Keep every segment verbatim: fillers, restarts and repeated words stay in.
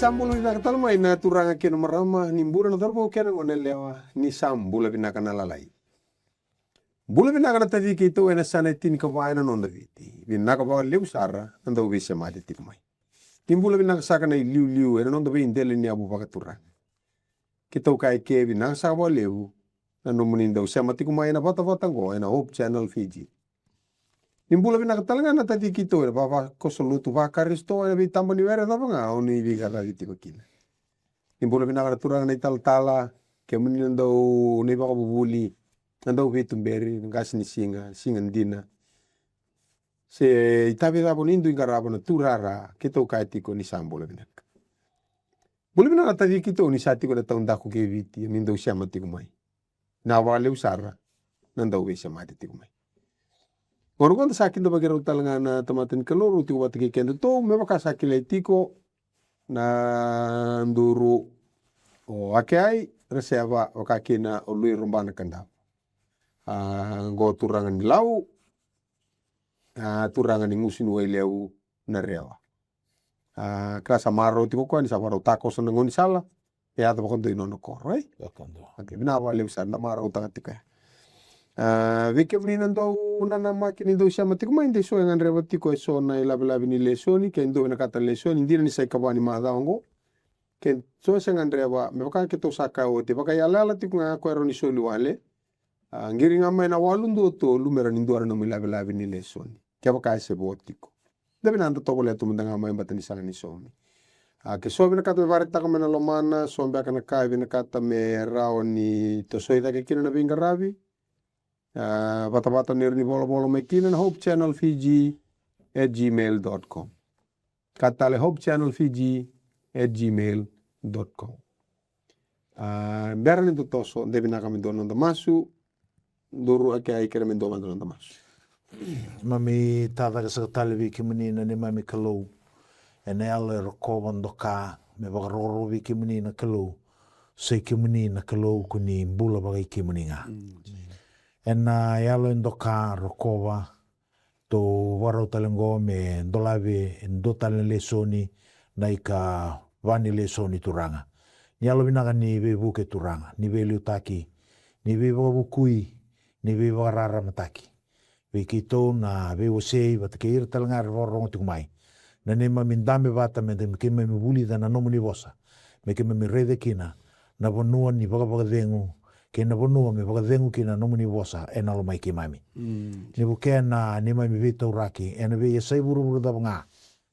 Sa bula vinaka tale mai na turaga kei na marama, ni bula na cauravou kei na goneyalewa, ni sa bula vinaka na lalai. Bula vinaka na taci keitou ena yasana e tinikava ena noda Viti. Vinaka vakalevu sara na dau veisemati tiko mai. Ni bula vinaka saka na iliuliu ena noda veidela ni yavu vakaturaga. Keitou kaya ke vinaka saka vakalevu na nomuni dau sema tiko mai ena vatavata oqo ena Hope Channel Fiji. Ni bula vinaka tale ga na taci keitou ena vavakoso lotu vaKarisito ena veitaba ni were cava ga o ni veiqaravi tiko kina. Ni bula vinaka na turaga na italatala, kemuni na dau na ivakavuvuli, na dau veituberi, na qase ni siga, siga dina. Se itavi cava o ni dui qarava na tu rara, keitou kaya tiko ni sa bula vinaka. Bula vinaka na taci keitou ni sa tiko ena taudaku kei Viti, ni dau sema tiko mai. Na vakalevu sara na dau veisemati tiko mai. Gauna oqo da sa kidavaki rau tale ga na tamata ni Kalou, rau tiko vata kei kedatou, me vaka sa kilai tiko na duru o Akeai Reseva, vaka kina o Lui Robana Kadava. A, qo turaga ni Lau, a, turaga ni Gusu ni Wailevu na Rewa. A, kila sa marau tiko koya ni sa vakarau takoso na gaunisala, e yaco vakadua i nona koro, e? Vakadua. Okay, vinaka vakalevu sara, da marautaka tiko ya. A, vei kemuni na dau nanamaki ni dau sema tiko mai, de so e gadreva tiko e so na ilavelave ni lesoni, ke dua vinakata lesoni, dina ni sa ikava ni macawa oqo. Ke so se gadreva, me vaka keitou sa kaya oti, vakaiyalayala tiko ga ko e rawa ni soli wale. A, qiri ga mai na walu dua tolu me rawa ni dua na nomu ilavelave ni lesoni. Kevaka e se vo tiko. Da vinaka da tovolea tu mada ga mai baleta ni sega ni saumi. A, ke so vinakata me vakaraitaka mai na lomana, so beka na ka e vinakata me rawa ni tosoi cake kina na veiqaravi. A, vatavata ni rawa ni volavola mai kina na hope channel fiji at gmail dot com. Ka tale hope channel fiji at gmail dot com. A, bera ni da toso, de vinaka me dua na noda masu. Duru Akeai, kere me dua mada na noda masu. Mami tacake saka tale vei kemuni na neimami Kalou. Ena yalo e rokova, doka, me vakarokoroko vei kemuni na Kalou. Sa i kemuni na Kalou ko ni bula vaka i kemuni ga. Mm. Ena yalo e doka, rokova, tou vakarau tale oqo me dolavi e dua tale na lesoni, na ikava ni lesoni, Turaga. Ni yalovinaka ni veivuke, Turaga, ni veiliutaki, ni veivakavukui, ni veivakararamataki vei keitou na veiwasei vata kei ira tale ga era vakarorogo tiko mai. Na neimami dabe vata me da, me keimami vulica na nomuni vosa, me keimami raica kina na vanua ni vakavakacegu kei na vanua me vakacegu kina na nomuni vosa ena loma i keimami. Mm. Ni vukea na neimami veitauraki ena veiyasai vuravura cava ga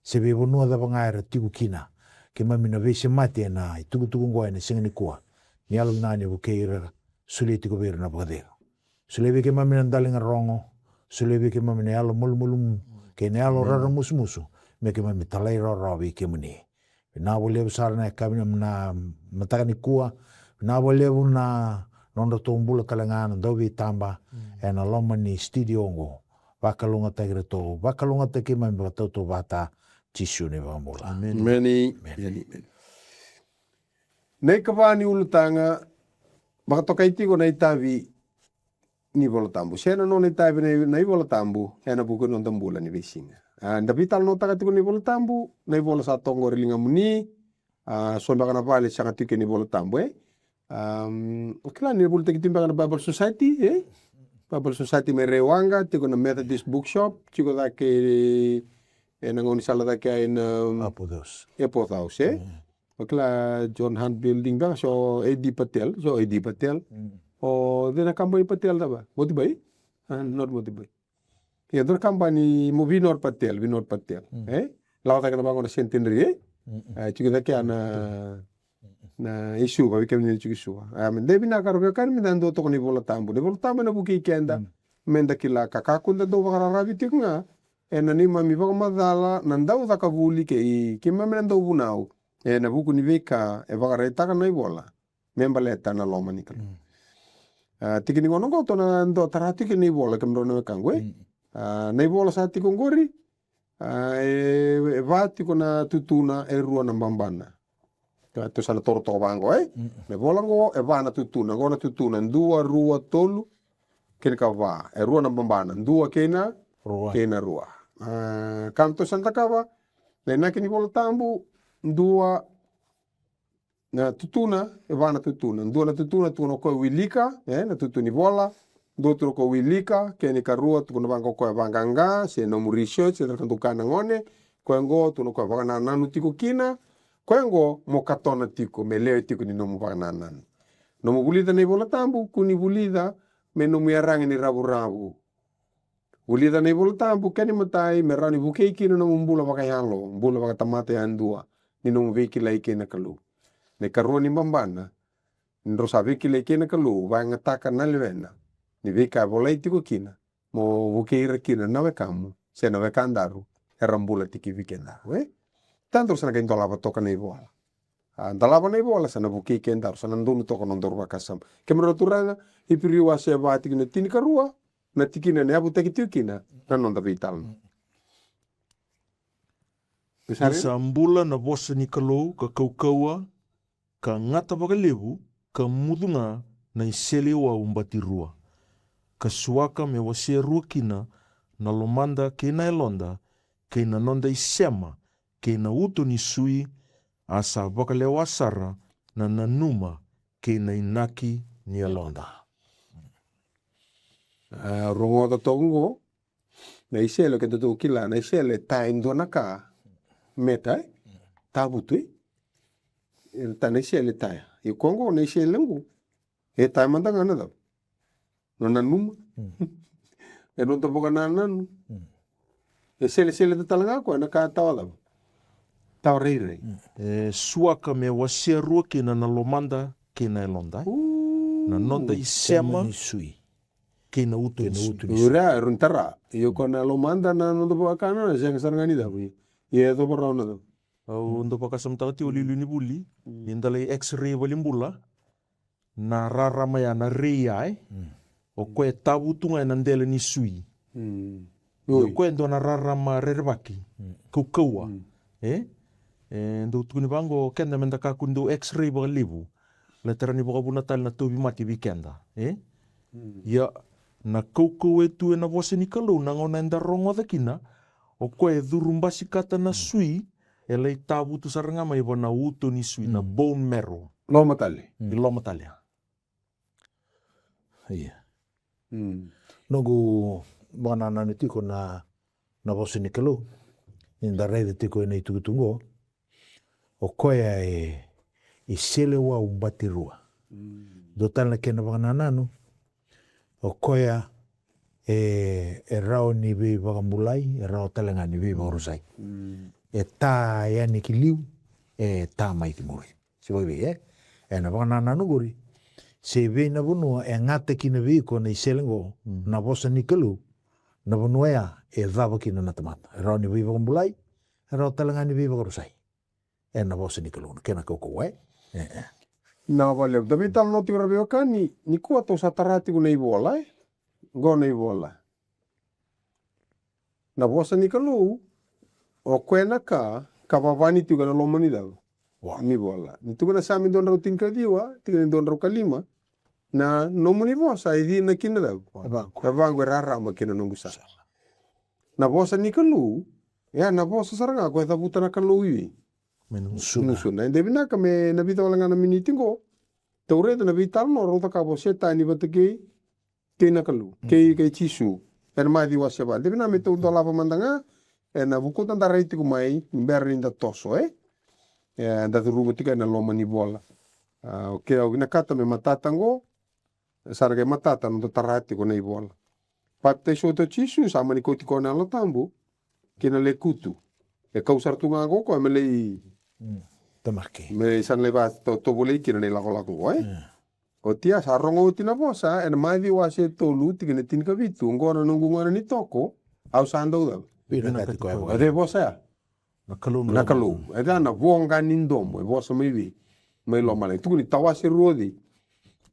se veivanua cava ga era tiko kina, keimami na veisemati ena itukutuku oqo ena siga nikua. Ni yalovinaka ni vukei ira, solia tiko vei ira na vakacegu. Solia vei keimami na daliga rogo, solia vei keimami na yalo malumalumu kei na yalo raramusumusu, me keimami talairawarawa vei kemuni. Vinaka vakalevu sara na yakavi, na mataka nikua. Vinaka vakalevu na nodratou bula tale ga na dauveitaba ena loma ni studio oqo. Vakalougatataki iratou, vakalougatataki keimami vakatautauvata, Jisu na iVakabula. Emeni. Emeni. Emeni. Emeni. Na ikava ni ulutaga, vakatokai tiko na itavi ni iVola Tabu. Se na nona itavi na, na iVola Tabu ena vuku ni noda bula ni veisiga. A, da veitalanoataka tiko na iVola Tabu, na ivola sa tu oqori e ligamuni. A, so beka na vale sega tiko kina iVola Tabu, e? Am, o kila ni volitaki tu beka na Bible Society, e? Bible Society mai Raiwaqa, tiko na Methodist Bookshop, tiko cake ena gaunisala cake ai na Upper House. Upper House, e? Mm. O kila John Hunt Building beka, so A D Patel, so A D Patel. Mm. O cei na kabani Patel cava? Motibai? Ah, not Motibai. Ia, dua na kabani mo Vinod Patel, Vinod Patel. Mm. E? Lako cake na vaqo na Centenary, e? Mm-mm. E, tiko cake na, na i Suva, vei kemuni na tiko i Suva. A, me da vinaka, ra veiwekani, me da dua toka na iVola Tabu. Na iVola Tabu ena vukei keda, mm, me da kila ka, kakua da dau vakararavi tiko ga ena neimami vakamacala na dau caka vuli kei keimami na dau vunau ena vuku ni veika e vakaraitaka na ivola me baleta na loma ni Kalou. Mm. A, tiki ni gauna oqo tou na dau tara tiko na ivola, kemudrau na wekaqu, e? Mm. A, na ivola sa tiko oqori, a, e, e va tiko na tutuna, e rua na babana. Tou sa na toro toka vaqo, e? Mm. Na ivola oqo e va na tutuna, oqo na tutuna, dua, rua, tolu, kei na ka va, e rua na babana, dua kei na, rua, kei na rua. A, ka tou sa na cakava, na inaki ni iVola Tabu, dua, Na tutuna, e va na tutuna. Dua na tutuna, tukuna o koya wilika, e, na tutu ni vola. Dua tukuna o koya wilika, kena ikarua, tukuna vaqo o koya vaqaqa, se nomu research, se cava dou kaya na gone. Koya oqo, tukuna o koya vakanananu tiko kina. Koya oqo, mo katona tiko, me lewe tiko ni nomu vakanananu. Nomu vulica na iVola Tabu, kua ni vulica, me nomu iyaragi ni ravuravu. Vulica na iVola Tabu, kena imatai, me rawa ni vukei kina nomu bula vakayalo, bula vakatamata yadua, ni nomu veikilai kei na Kalou. Na ikarua ni babana, ni drau sa veikilai kei na Kalou, vakayagataka na lewena, ni veika e volai tiko kina, mo vukei ira kina na wekamu, se na wekadaru, era bula tikivi kedaru, e? Tadrau sa na qai dolava toka na ivola. A, dolava na ivola, sa na vukei kedaru, sa na donu toka na nodaru vakasama. Kemudrau turaga, Iperiu wase va tikina tinikarua, na tikina na yavutaki tiko kina na noda veitalanoa. Ni sa bula na vosa ni Kalou ka kaukauwa, ka gata vakalevu, ka mucu ga na iseleiwau batirua, ka suaka me wasea rua kina na lomada kei na yaloda, kei na noda isema, kei na uto ni sui, a sa vakalewa sara na nanuma kei na inaki ni yaloda. A, rogoca toka oqo, na isele, keda tou kila, na isele e ta e dua na ka, meta, e? Tavutu, e? E ta na isele e ta. Ia koya oqo na isele oqo, e ta mada ga na cava? Na nanuma. E noda vakanananu. E selesele tale ga koya na ka tawa cava? Tawa rairai. E suaka me wasea rua kina na lomada kei na yaloda. Na noda isema. Sema ni sui. Kei na uto ni sui. Ura, e rau ni tara. Io koya na lomada na noda vakanananu, sega sara ga ni cava. Ia e cova rawa na cava. Au dau vakasamataka tiko liuliu ni vuli. Ni da lai x-ray valenibula. Na rarama ya na rei ya, e? O koya e tavutu ga ena dela ni sui. Io, o koya e dua na rarama rerevaki. Kaukauwa. E? E dau tukuni vaqo, keda meda kakua ni dau x-ray vakalevu. Lai tara ni vakavuna tale na tauvimate vei keda. E? Ia, na kaukauwa e tu ena vosa ni Kalou, na gauna eda rogoca kina, o koya e curu basikata na sui, e lai tavutu sara ga mai va na uto ni sui, na bone marrow. Loma tale. I loma tale, a. Ia. Noqu vakanananu tiko na, na vosa ni Kalou. Ni da raica tiko ena itukutuku qo. O koya e, e seleiwau batirua. Dua tale na kena vakanananu. O koya e, e rawa ni veivakabulai, e rawa tale ga ni veivakarusai. E ta yani ki liu, e ta mai ki muri. Se vakavei, e? Ena vakanananu qori. Se vei na vanua e gata kina vei iko na isele qo, na vosa ni Kalou, na vanua ya e cava kina na tamata. E rawa ni veivakabulai, e rawa tale ga ni veivakarusai. Ena vosa ni Kalou, na kena kaukauwa, e? E, e. Na vale, da veitalanoa tiko ra veiwekani, nikua tou sa tara tiko na ivola, e? Qo na ivola. Na vosa ni Kalou, o koya na ka, ka vavani tiko ena loma ni cava? Ni vola. Ni tukuna Same dua na drau tinikaciwa, tikina dua na drau ka lima, na nomuni vosa e cina kina cava? E vaqo. E vaqo e rarama kina noqu sala. Na vosa ni Kalou, e a na vosa sara ga ko e cavuta na Kalou i vei? Mai na gusuna. Gusuna. E de vinaka me na vica wale ga na miniti qo, tou raica na veitalanoa rau cakava o Setani vata kei kei na Kalou, kei, kei Jisu. Ena Maciu wase va. De vinaka me tou dolava mada ga, ena vukuda da rai tiko mai, ni bera ni da toso, e? E, da curuma tiko ena loma ni vola. A, okei, au vinakata me matata qo, sa na qai matata na noda tara tiko na ivola. Papitaiso oti o Jisu, sa mani kauti koya na Yalo Tabu, ki na lekutu. E kau sara tu ga qo koya me lai, tamaki. Me sa na lai va to-, tovolei kina na ilakolako qo, e? Oti a sa rogo oti na vosa, ena Maciu wase tolu, tikina tinikavitu, oqo na noqu gone ni toko, au sa dau cava? Vinakati koya. O cei vosa ya? Na Kalou. Na Kalou. E ca na voqa ni domo, e vosa mai vei? Mai lomalagi. Tukuni tawase rua o cei?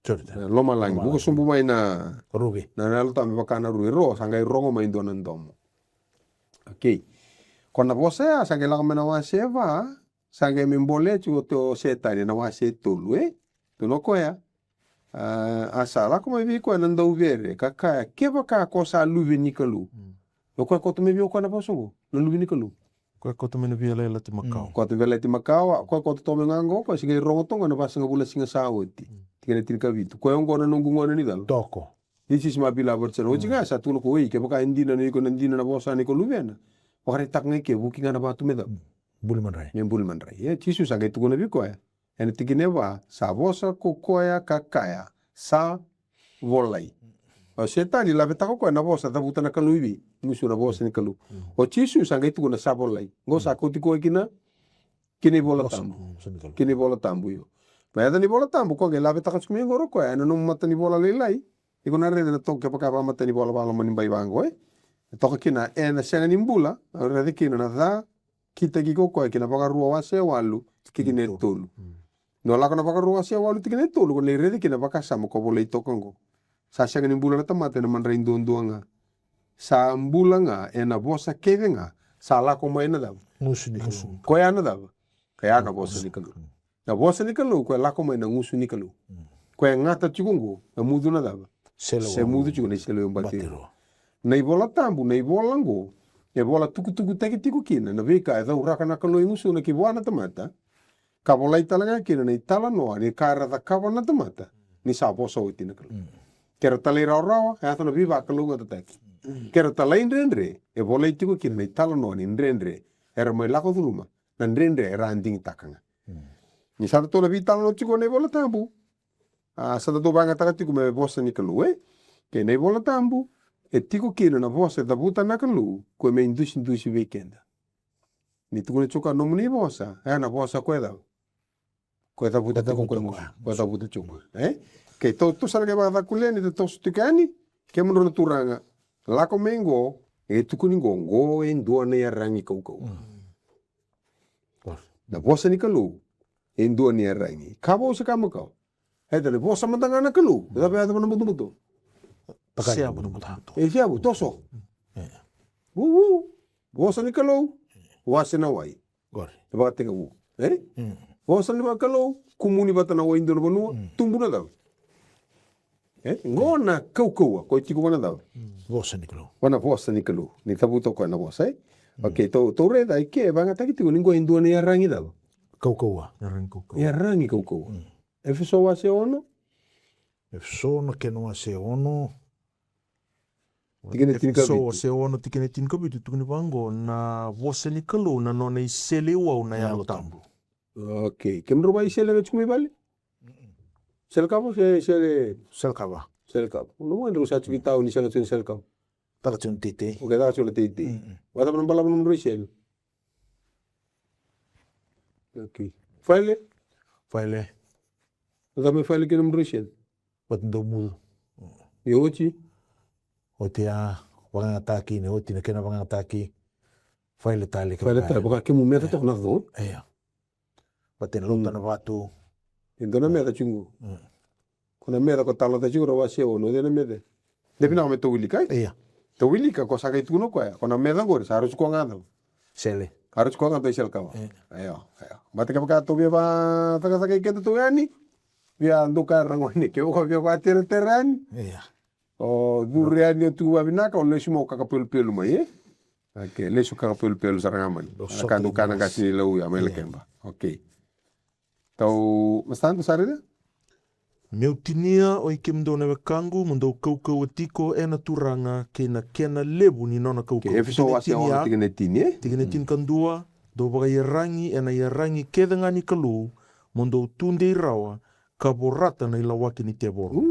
Sorry. E, lomalagi. Lomalagi. Vuka sobu mai na ruve. Na, na Yalo Tabu me vaka na ruve. Ro, sa qai rogo mai dua na domo. Okei. Ko na vosa ya, sa qai lako mai na wase va, sa qai mai bolea tiko o Setani na wase tolu, e? Tukuna o koya. A, a sa lako mai vei koya na dauvere, ka kaya, kevaka ko sa luve ni Kalou. O koya kauta mai vei koya na vosa qo, na luve ni Kalou. Koya koto mai na Via Lailati Makawa. Koto Via Lailati Makawa, koya koto toka mai ga oqo, koya se qai rogo toka na vasagavulu na siga sa oti. Tikina tinikavitu. Koya oqo na noqu gone ni colo. Toko. This is my beloved son. Oti ga sa tukuna ko, oi, kevaka e dina na iko na dina na vosa ni ko luvena, vakaraitaka ga i ke, vuki ga na vatu me cava? Buli madrai. Me buli madrai. Ia, Jisu sa qai tukuna vei koya ena tikina e va, sa vosa ko koya ka kaya, sa volai. O Setani lavetaka o koya na vosa cavuta na Kalou i vei? Gusu na vosa ni Kalou. O Jisu sa qai tukuna sa volai. Qo sa kauti koya kina, kina iVola Tabu. Kina iVola Tabu, io. Na yaca ni iVola Tabu, koya qai lavetaka tiko mai qori o koya ena nomu mata ni vola lailai. Iko na raica na toka kevaka e vaka mata ni vola vaka loma ni bai vaqo, e? E toka kina ena sega ni bula, au raica kina na ca, kitaki ko koya kina Vakarua wase walu, tikina e tolu. Ni o lako na Vakarua wase walu tikina e tolu, ko na raica kina vakasama ko volai toka oqo. Sa sega ni bula na tamata ena madrai duadua ga. Sa bula ga ena vosa kece ga sa lako mai na cava? Gusu ni Kalou. Koya na cava? Koya na vosa ni Kalou. Na vosa ni Kalou, koya lako mai na gusu ni Kalou. Koya gata tiko oqo, na mucu na cava? Se mucu tiko na iseleiwau bati rua. Na iVola Tabu, na ivola oqo, e vola tukutukutaki tiko kina na veika e cauraka na Kalou e gusuna ki vua na tamata, ka volai tale ga kina na italanoa ni ka era cakava na tamata ni sa vosa oti na Kalou. Ke ra talairawarawa, e yaco na veivakalougatataki. Ke ra talaidredre, e volai tiko kina na italanoa ni dredre era mai lako curuma, na dredre era a digitaka ga. Ni sa datou na veitalanoa tiko na iVola Tabu. A, sa datou vakayagataka tiko me vosa ni Kalou, e? Kei na iVola Tabu, e tiko kina na vosa e cavuta na Kalou, koya me idusidusi vei keda. Ni tukuna tiko a nomuni vosa, e a na vosa koya cava? Koya cavuta tiko koya, koya cavuta tiko koya, e? Kei tou, tou sa na qai vakacakulia ni tou toso tiko yani, kemudrau na turaga, lako mai qo, e tukuni qo, qo e dua na iyaragi kaukauwa. Na vosa ni Kalou e dua na iyaragi. Ka vou se ka makawa. E da na vosa mada ga na Kalou. E cava e yaco na butobuto? Seavu na butobuto. E seavu, toso. Vuvu. Vosa ni Kalou. Wase na wai. E vakatekivu. E? Vosa ni Kalou. Kumuni vata na wai dua na vanua. Tubu na cava? E? Qo na kaukauwa, ko e tiko vua na cava? Vosa ni Kalou. Vua na vosa ni Kalou. Ni cavuta o koya na vosa, e? Okei, tou, tou raica i ke, e vakayagataki tiko ni qo e dua na iyaragi cava? Kaukauwa. Iyaragi kaukauwa. Iyaragi kaukauwa. Efeso wase ono. Efeso na kena wase ono. Tikina tinikavitu. Efeso wase ono, tikina tinikavitu, tukuni vaqo, na vosa ni Kalou, na nona iseleiwau na Yalo Tabu. Okei, kemudrau vakaisele ga tiko mai vale? Sele kava se sele? Sele kava. Sele kava. Nomu wai drau sa tiko i tauni, sele tiko ni sele kava. Caka tiko na teitei. Okei, caka tiko na teitei. Vakacava na balavu nomudrau isele? Okei. Faile? Faile. Vakacava me faile kina nomudrau isele? Vata dau mucu. Ia oti? Oti a vakayagataki, ni oti na kena vakayagataki. Faile tale. Faile tale, vaka kemu meca toka na co. Ia. Vata na lotu na vatu. E dua na meca tiko. Ko na meca ko talanoataka tiko na wase ono, o cei na meca? De vinaka me tou wilika, e? Ia. Tou wilika, ko sa qai tukuna o koya, ko na meca qori, sa rau tiko ga cava? Sele. Sa rau tiko ga dua isele kava. Io, io. Baleta kevaka tou via vakacakacaka i keda tou yani, via dua ka ra gone, kevaka via vakateretere yani. Ia. O curu yani o tu vavinaka, o lesu mai o kakapelupelu mai, e? Okei, lesu kakapelupelu sara ga mai. Ka dau kana qase ni Lauya mai Lakeba. Okei. Tau, mastan, tou sa raica? Meu tinia, oi kemudou na wekaqu, mo dou kaukauwa tiko ena Turaga kei na kena levu ni nona kaukauwa. Okei, Efeso wase ono, tikina e tini, e? Tikina e tinikadua, dou vakaiyaragi ena iyaragi kece ga ni Kalou, mo dou tudei rawa, ka vorata na ilawaki ni tevoro.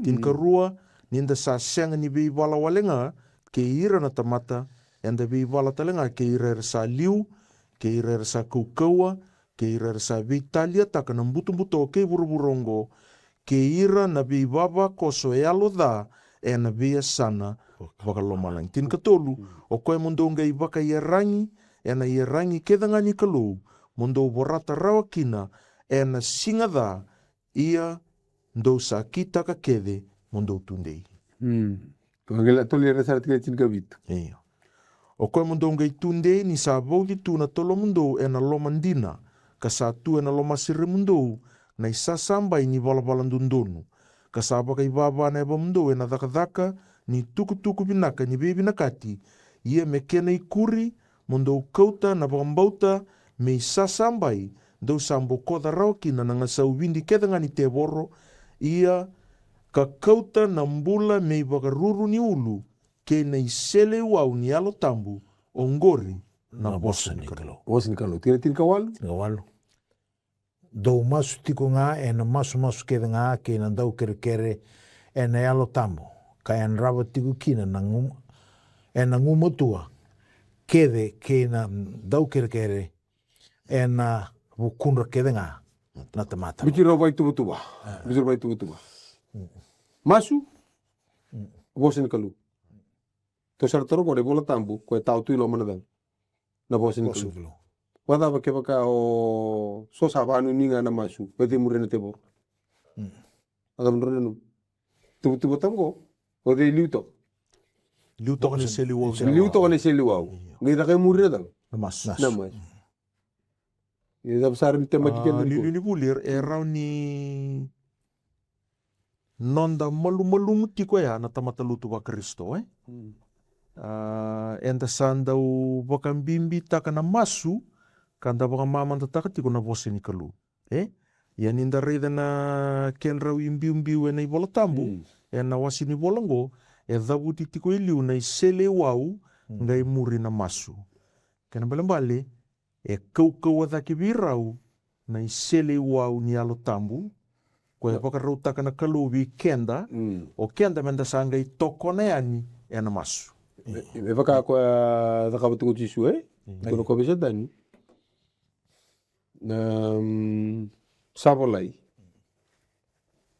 Tinikarua, ni da sa sega ni veivala wale ga kei ira na tamata, eda veivala tale ga kei ira era sa liu, kei ira era sa kaukauwa, kei ira era sa veitaliataka na butobuto kei vuravura oqo, kei ira na veivavakoso yalo ca ena veiyasana vakalomalagi. Tinikatolu, o koya mo dou qai vakaiyaragi ena iyaragi kece ga ni Kalou, mo dou vorata rawa kina ena siga ca, ia dou sa kitaka kece mo dou tudei. Ko qai la toli era sara tikina tinikavitu. Io. O koya mo dou qai tudei ni sa vauci tu na tolomudou ena loma dina, ka sa tu ena lomaseremudou na isasabai ni valavala dodonu, ka sa vakaivava na yavamudou ena cakacaka ni tukutuku vinaka ni veivinakati, ia me kena ikuri mo dou kauta na vakabauta me isasabai, dou sa bokoca rawa kina na gasau vidi kece ga ni tevoro, ia ka kauta na bula me ivakaruru ni ulu kei na iseleiwau ni Yalo Tabu, oqori na vosa ni Kalou. Vosa ni Kalou. Tikina tinikawalu. Tinikawalu. Dou masu tiko ga ena masumasu kece ga kei na daukerekere ena Yalo Tabu, ka yadrava tiko kina na gu, ena gumatua kece kei na daukerekere ena vukudra kece ga na tamata. Biuti rau vaituvatuva. Biuti rau vaituvatuva. Masu. Vosa ni Kalou. Tou sa na taura qo na iVola Tabu, ko e tawa tu i loma na cava? Na vosa ni Kalou. Vakacava kevaka o so sa vakanuinui ga na masu, o cei muria na tevoro? A cava drau nanuma? Tuvatuva toka qo, o cei liu toka? Liu toka na iseleiwau. Liu toka na iseleiwau. Qai caka e muri na cava? Na masu. Na masu. E cava sara ni temaki keda ni liuliu ni vuli, e rawa ni noda malumalumu tiko ya na tamata lotu vaKarisito, e? A, eda sa dau vakabibitaka na masu ka da vakamamadataka tiko na vosa ni Kalou, e? Ia ni da raica na kedrau ibiubiu ena iVola Tabu, ena wase ni vola oqo, e cavuti tiko e liu na iseleiwau qai muri na masu. Kena balebale, e kaukauwa cake vei rau na iseleiwau ni Yalo Tabu, ko e vakarautaka na Kalou vei keda, o keda meda sa qai tokona yani ena masu. Me, me vaka ko a cakava tiko o Jisu, e? Ko na kovei Setani. Na, mm, sa volai.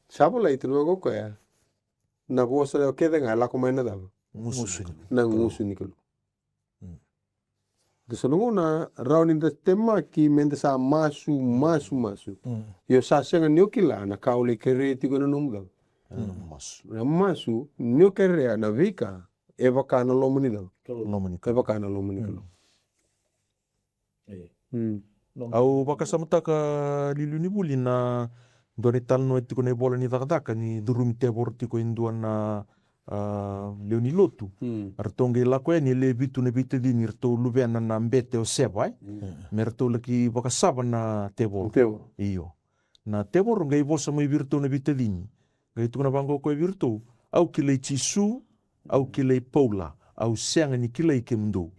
Sa volai, tukuna o koya. Na vosa kece ga e lako mai na cava? Gusu. Na gusu ni Kalou. Dou sa na gauna rawa ni da temaki me da sa masu, masu, masu. Io sa sega ni o kila na ka o lai kerea tiko ena nomu cava? Na masu, ni o kerea na veika e vaka na loma ni cava? Loma ni Kalou. E vaka na loma ni Kalou. Au vakasamataka liuliu ni vuli na dua na italanoa tiko na ivola ni Cakacaka ni curumi tevoro tiko e dua na, a, lewe ni lotu. A ratou qai lako yani e lewe vitu na veitacini, ratou luvena na bete o Seva, e? Me ratou laki vakasava na tevoro. Io. Na tevoro qai vosa mai vei iratou na veitacini. Qai tukuna vaqo o koya vei iratou, au kilai Jisu, au kilai Paula, au sega ni kilai kemudou.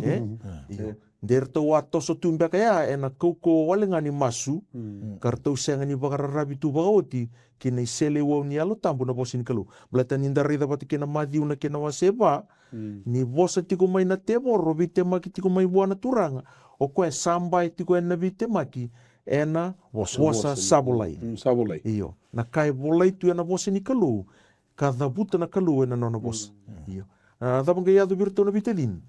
E? Io. De ratou a toso tu beka ya ena kaukauwa wale ga ni masu, ka ratou sega ni vakararavi tu vakaoti ki na iseleiwau ni Yalo Tabu, na vosa ni Kalou. Baleta ni da raica vata kei na Maciu na kena wase va, ni vosa tiko mai na tevoro, veitemaki tiko mai vua na Turaga, o koya sa bai tiko ena veitemaki ena vosa sa volai. Io. Na ka e volai tu ena vosa ni Kalou, ka cavuta na Kalou ena nona vosa. Io. A, cava qai yaco vei iratou na veitacini?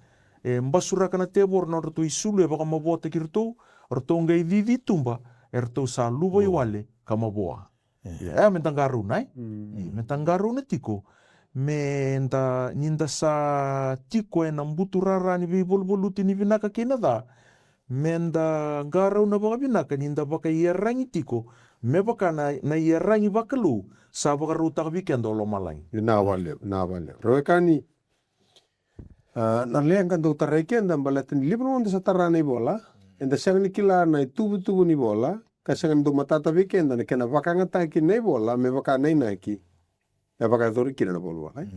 E basuraka na tevoro na nodratou isulu, e vakamavoataki iratou, ratou qai cici tuba, eratou sa luvai wale ka mavoa. Ia, e, me da qarauna, e? Io, me da qarauna tiko. Me da, ni da sa tiko ena buturara ni veivaluvaluti ni vinaka kei na ca, me da qarauna vakavinaka ni da vakaiyaragi tiko me vaka na, na iyaragi vakalou sa vakarautaka vei keda o lomalagi. Vinaka vakalevu, vinaka vakalevu. Ra wekani, a, na leqa dau tarai keda baleta ni levu na gauna da sa tara na ivola, eda sega ni kila na ituvatuva ni vola, ka sega ni dau matata vei keda na kena vakayagataki na ivola me vaka na inaki e vakayacori kina na volavola, e?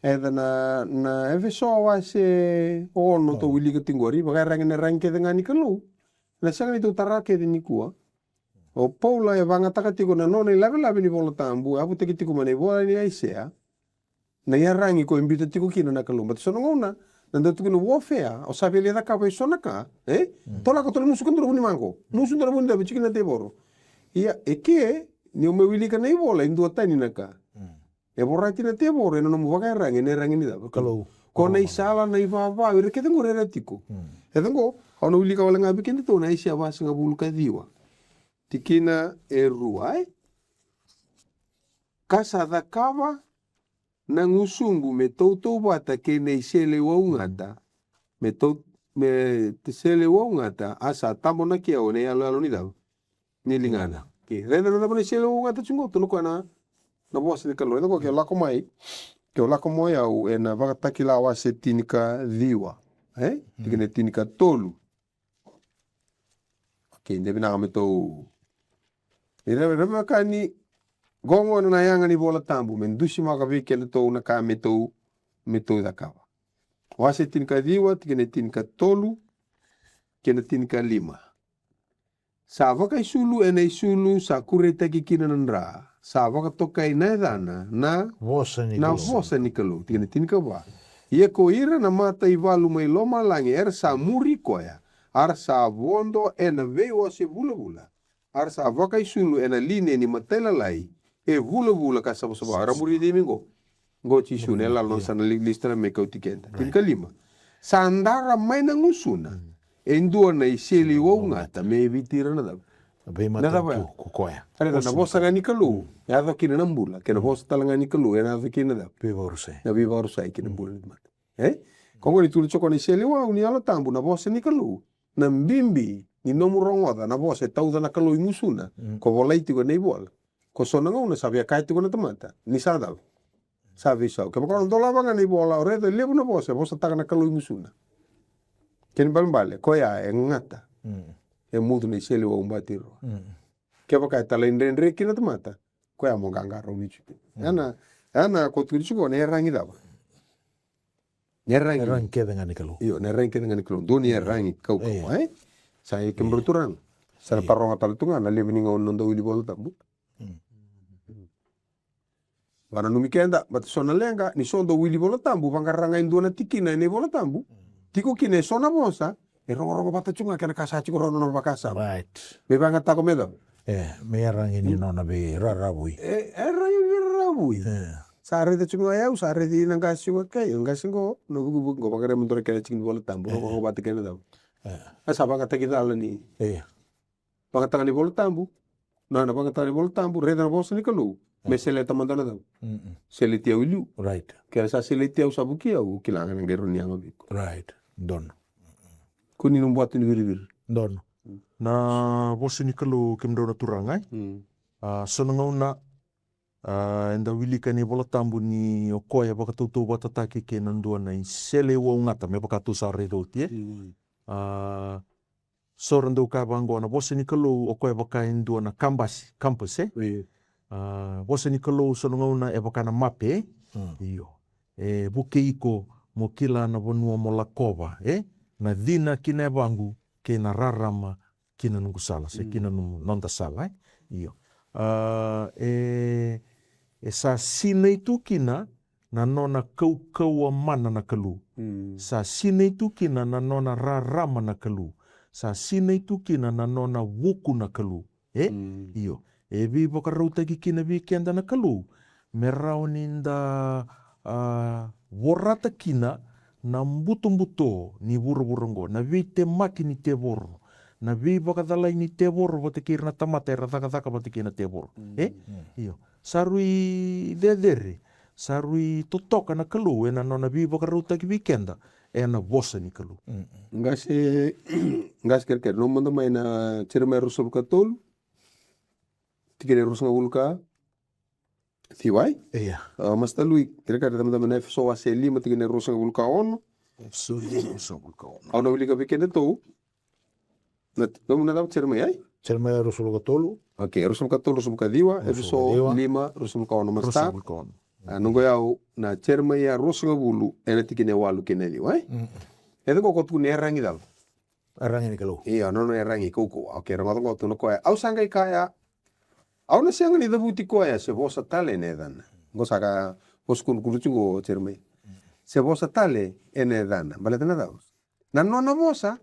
Eda na, na Efeso wase ono tou wilika tiko qori, vakaiyaragi na iyaragi kece ga ni Kalou. Na sega ni tou tara kece nikua. O Paula e vagataka tiko na nona ilavelave ni Vola Tabu, e yavutaki tiko mai na ivola ni Aisea. Na iyaragi ko e biuta tiko kina na Kalou. Baleta so na gauna, na dau tukuna warfare, o sa via lai cakava e so na ka, e? Tou lako, tou lai musuka dua na vu ni maqo. Musu dua na vu ni cava, tiko na tevoro. Ia, e ke, ni o mai wilika na ivola, e duatani na ka. E vorati na tevoro ena nomu vakaiyaragi, ena iyaragi ni cava? Kalou. Ko na isala, na ivavau, ira kece qori era tiko. E caqo, au na wilika wale ga vei kedatou na Aisea vasagavulu ka ciwa. Tikina e rua, e? Ka sa cakava na gusuqu me tautauvata kei na iseleiwau gata, me tau, me iseleiwau gata, a sa tabonaki au ena iyaloyalo ni cava? Ni ligana. Ke raica na cava na iseleiwau gata tiko qo, tukuna o koya na, na vosa ni Kalou. Raica qo, ke o lako mai, ke o lako mai au ena Vakatakila wase tinikaciwa. E? Tikina e tinikatolu. Okay, de vinaka me tou. Ni raica, raica vaka ni qo gona na yaga ni Vola Tabu me dusimaka vei kedatou na ka me tou, me tou cakava. Wase tinikaciwa, tikina e tinikatolu kei na tinikalima. Sa vakaisulu ena isulu, sa kuretaki kina na dra. Sa vakatokai na yacana na Vosa ni na Kalou. Vosa ni Kalou. Tikina e tinikava. Ia ko ira na mataivalu mai lomalagi era sa muri koya, a ra sa vodo ena veiwase vulavula, a ra sa vakaisulu ena lineni matailalai e vulavula ka savasava. Era muri cei mai qo? Qo Jisu, na yalololoma sa na li-, lista na me kauti keda. Right. Tinikalima. Sa dara mai na gusuna e dua na iseleiwau gata me viti ira na cava? Na veimata na cava tu ya? Ko koya. Raica na vosa ga ni Kalou e yaco kina na bula, kei na vosa tale ga ni Kalou e na yaco kina na cava? Veivakarusai. Na veivakarusai kei na bula ni mata. E? Ko qo ni tukuna tiko na iseleiwau ni Yalo Tabu, na vosa ni Kalou. Na bibi ni nomu rogoca na vosa e tauca na Kalou i gusuna. Ko volai tiko ena ivola. Ko so na gauna sa via kaya tiko na tamata ni sa cava? Sa veisau. Kevaka o na dolava ga na ivola, o raica e levu na vosa e vosataka na Kalou i gusuna. Kena ibalebale koya e gata. E mucu na iseleiwau bati rua. Kevaka e talaidredre kina na tamata, koya mo qaqarauni tiko. Ena, ena ko tukuni tiko na yaragi cava? Na yaragi. Yaragi kece ga ni Kalou. Io, na yaragi kece ga ni Kalou. Dua ni yaragi kaukauwa, e? Sa i kemudrau turaga. Sa na taroga tale tu ga na levu ni gauna na noda wili Vola Tabu. Vakananumi keda, baleta so na leqa, ni so dau wili Vola Tabu, vaqara ga e dua na tikina ena iVola Tabu. Tiko kina e so na vosa, e rogorogo vata tu ga kei na ka sa tiko rawa na nona vakasama. Right. Me vakayagataka me cava? E, me yaragi ni nona veiraravui. E, e yaragi ni veiraravui. E. Sa raica tiko ga o yau, sa raici na qase tiko ga kei, na qase qo, na vukivuki qo, vaqarai me dua na kena tiki ni Vola Tabu, rogorogo vata kei na cava? E. A sa vakayagataki cala ni. E. Vakayagataka ni Vola Tabu. Na, na vakayagataka ni Vola Tabu, raica na vosa ni Kalou. Me seleta mada na cava? Seleti au i liu. Right. Ke ra sa seleti au, sa vukei au, kila ga na qai rawa ni yaga vei iko. Right. Donu. Ko ni nomu vatu ni viriviri. Donu. Na vosa ni Kalou, kemudrau na turaga, e? A, so na gauna, a, eda wilika ena iVola Tabu ni o koya e vakatautauvatataki kei na dua na iseleiwau gata, me vaka tou sa raica oti, e? A, so ra dau kaya vaqo, na vosa ni Kalou o koya e vaka e dua na kabasi, compass, e? Io. A, vosa ni Kalou so na gauna e vaka na mape, e? Io. E vukei iko mo kila na vanua mo lakova, e? Na cina ki na yavaqu, kei na rarama ki na noqu sala, se ki na nomu, noda sala, e? Io. A, e, e sa sinai tu kina na nona kaukauwa mana na Kalou. Sa sinai tu kina na nona rarama na Kalou. Sa sinai tu kina na nona vuku na Kalou. E? Io. E veivakarautaki kina vei keda na Kalou me rawa ni da, a, vorata kina na butobuto ni vuravura oqo, na veitemaki ni tevoro, na veivakacalai ni tevoro vata kei ira na tamata era cakacaka vata kei na tevoro. E? Io. Sa rui cecere, sa rui totoka na Kalou ena nona veivakarautaki vei keda ena vosa ni Kalou. Qase, qase kerekere, nomu mada mai na Jeremaia ruasagavulu ka tolu, tikina e ruasagavulu ka ciwa. Ia. A, Master Lui, kerekere, mada mai na Efeso wase lima, tikina e ruasagavulu ka ono. Efeso lima, ruasagavulu ka ono. Au na wilika vei kedatou. Na, nomu na cava, Jeremaia, e? Jeremaia ruasagavulu ka tolu. Okay, ruasagavulu ka tolu, ruasagavulu ka ciwa, Efeso lima, ruasagavulu ka ono, Master. Ruasagavulu ka ono. A, noqu iyau na Jeremaia ruasagavulu, ena tikina e walu kei na ciwa, e? E caka qo ko tukuna e yaragi cava? Yaragi ni Kalou. Io, nona yaragi kaukauwa. Okay, rogoca qo, tukuna o koya, au sa qai kaya, au na sega ni cavuti koya se vosa tale ena yacana. Qo sa ka vosa kudrukudru tiko qo o Jeremaia. Se vosa tale ena yacana. Baleta na cava? Na nona vosa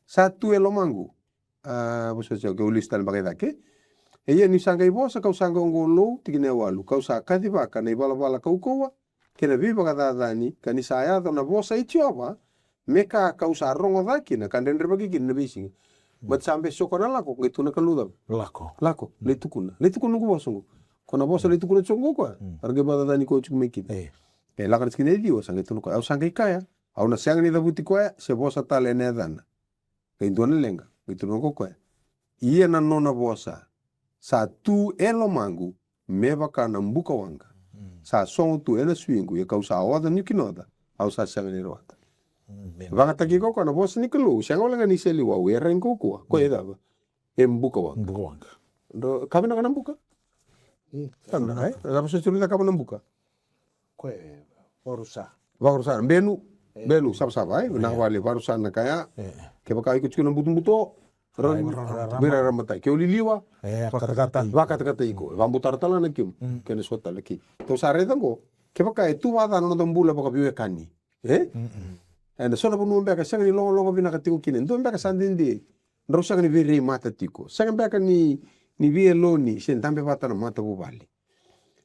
sa tu e lomaqu. A, vosa, ke u lesu tale beka i cake. E ia niu sa qai vosa, kau sa qai oqo lou, tikina e walu, kau sa kacivaka na ivalavala kaukauwa kei na veivakacacani, ka ni sa yaco na vosa i Jiova, me ka kau sa rogoca kina ka dredrevaki kina na veisiga. But sa bese o koya na lako, qai tukuna na Kalou cava? Lako. Lako, lai tukuna. Lai tukuna noqu vosa oqo. Ko na vosa lai tukuna tiko oqo o koya. Era qai vakacacani koya tiko mai kina. E. E lako na tikina e ciwa, sa qai tukuna o koya, au sa qai kaya, au na sega ni cavuti koya se vosa tale ena yacana. Qai dua na leqa, qai tukuna o koya, ia na nona vosa sa tu e lomaqu me vaka na buka waqa. Sa sogo tu ena suiqu, ia kau sa oca niu kinoca, au sa sega ni rawata. Vagataki iko ko na vosa ni Kalou, sega wale ga ni seli wau, e rai kaukauwa. Ko e cava? E buka waqa. Buka waqa. Dro, ka vinaka na buka? Tamna, e? Cava soti uri cakava na buka? Ko e varusa. Varusa, benu. Benu, savasava, e? Na vale, varusa na kaya. Kevaka iko tiko na butobuto. Ron, vira ramataki. Ke o liliwa. E, vakatakata. Vakatakata iko. Vabutara tala na kimu. Kena so tala ki. Tou sa raica qo. Kevaka e tu vata na noda bula vakaveiwekani. E? E na so na vanua beka sega ni logaloga vinaka tiko kina. Dua beka sa dede. Drau sega ni veirei mata tiko. Sega beka ni, ni veiloni se dabe vata na matavuvale.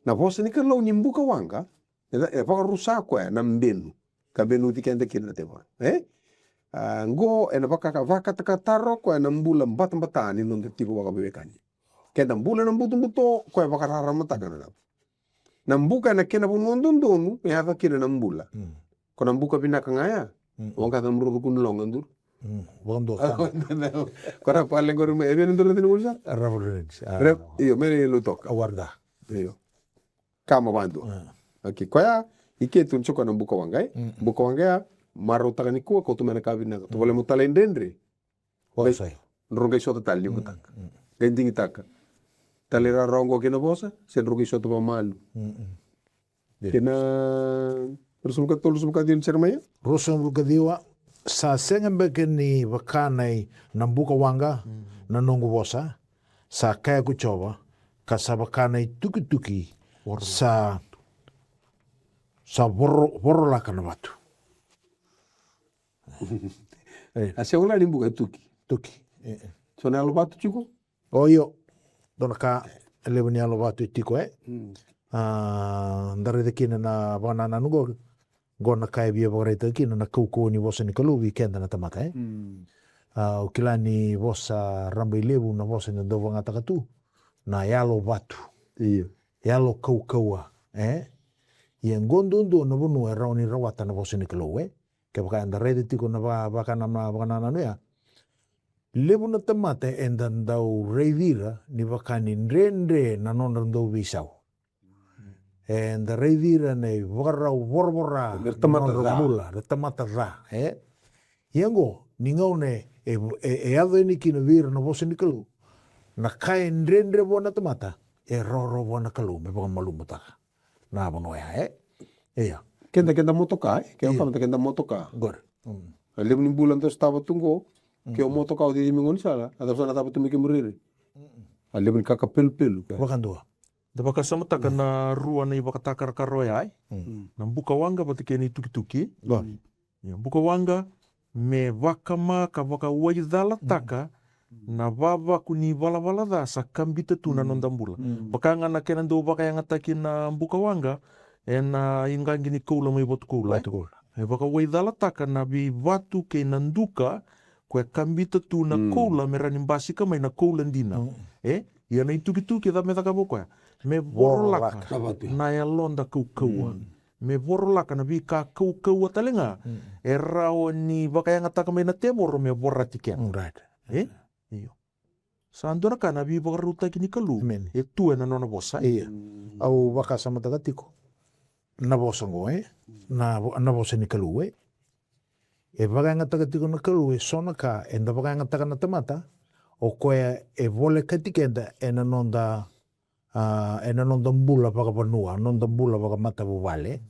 Na vosa ni Kalou ni buka waqa, e, e vakarusa koya na benu. Ka benuti keda kina na tevoro. E? A, qo e na vaka, vakatakataro koya na bula batabata ni noda tiko vakaveiwekani. Keda bula na butobuto, koya vakararamataka na Na buka ena kena vanua dodonu e yaco kina na bula. Ko na buka vinaka ga ya. Waqa na mruru kunu loga duru. Vakadua. Ko na pale qori mai e via na duru na tini gulu sa. Io, me na ilu toka. Awarda. Io. Kama vadua. Okay, koya i ke tu ni soko na buka waqa e. Buka waqa ya, marautaka ni kua, ko tu me na ka vinaka. Tu vale mo tala i dredre. Wasai. Dro qai sota tale ni vutaka. Qai digitaka. Tale rarawa oqo kei na vosa, se dro qai sota vamalu. Kei na ruasagavulu ka tolu, ruasagavulu ka ciwa ni Jeremaia? Ruasagavulu ka ciwa, sa sega beka ni vaka na i na buka waqa, na noqu vosa, sa kaya ko Jiova, ka sa vaka na i tukituki, sa, sa voro, vorolaka na vatu. A sega la ni buka e tuki. Tuki. So na yalo vatu tiko? O io. Dua na ka e levu ni yalo vatu e tiko e. A, da raica kina na vakanananu qo. Qo na ka e via vakaraitaka kina na kaukauwa ni vosa ni Kalou vei keda na tamata e. A, o kila ni vosa rabailevu na vosa ni dau vagataka tu na yalo vatu. Io. Yalo kaukauwa e. Ia qo duadua na vanua e rawa ni rawata na vosa ni Kalou e. Kevaka eda raica tiko na va, vaka na, na vakanananu ya. Levu na tamata eda dau raici ira ni vaka ni dredre na nodra dau veisau. Eda raici ira na ivakarau voravora na nodra bula, na tamata ca e. Ia oqo ni gauna e, e, e yaco yani kina vei ira na vosa ni Kalou. Na ka e dredre vua na tamata e rawarawa vua na Kalou me vakamalumutaka. Na vanua ya e. Ia. Keda, keda motoka e. Keda tamata keda motoka. Qori. A levu ni bula da sotava tu qo. Ke o motoka o cici mai gaunisala, a cava sa na cava tu mai kemu rere? A levu ni kakapelupelu. Vakadua. Da vakasamataka na rua na ivakatakarakara oya e. Na buka waqa vata kei na itukituki. Ia, buka waqa me vakama ka vakawaicalataka na vavaku ni valavala ca sa kabita tu na noda bula. Vaka ga na kena dau vakayagataki na buka waqa ena iqaqi ni koula mai Vatukoula e. E vakawaicalataka na veivatu kei na duka ko e kabita tu na koula me rawa ni basika mai na koula dina. E, ia na itukituki ca me cakava o koya me vorolaka na yaloda kaukauwa. Me vorolaka na veika kaukauwa tale ga e rawa ni vakayagataka mai na tevoro me vorati keda. E? Io. Sa dua na ka na veivakarautaki ni Kalou e tu ena nona vosa. Io. Au vakasamataka tiko na vosa oqo e, na, na vosa ni Kalou e. E vakayagataka tiko na Kalou e so na ka eda vakayagataka na tamata, o koya e volekati keda ena noda a, ena noda bula vakavanua, noda bula vakamatavuvale.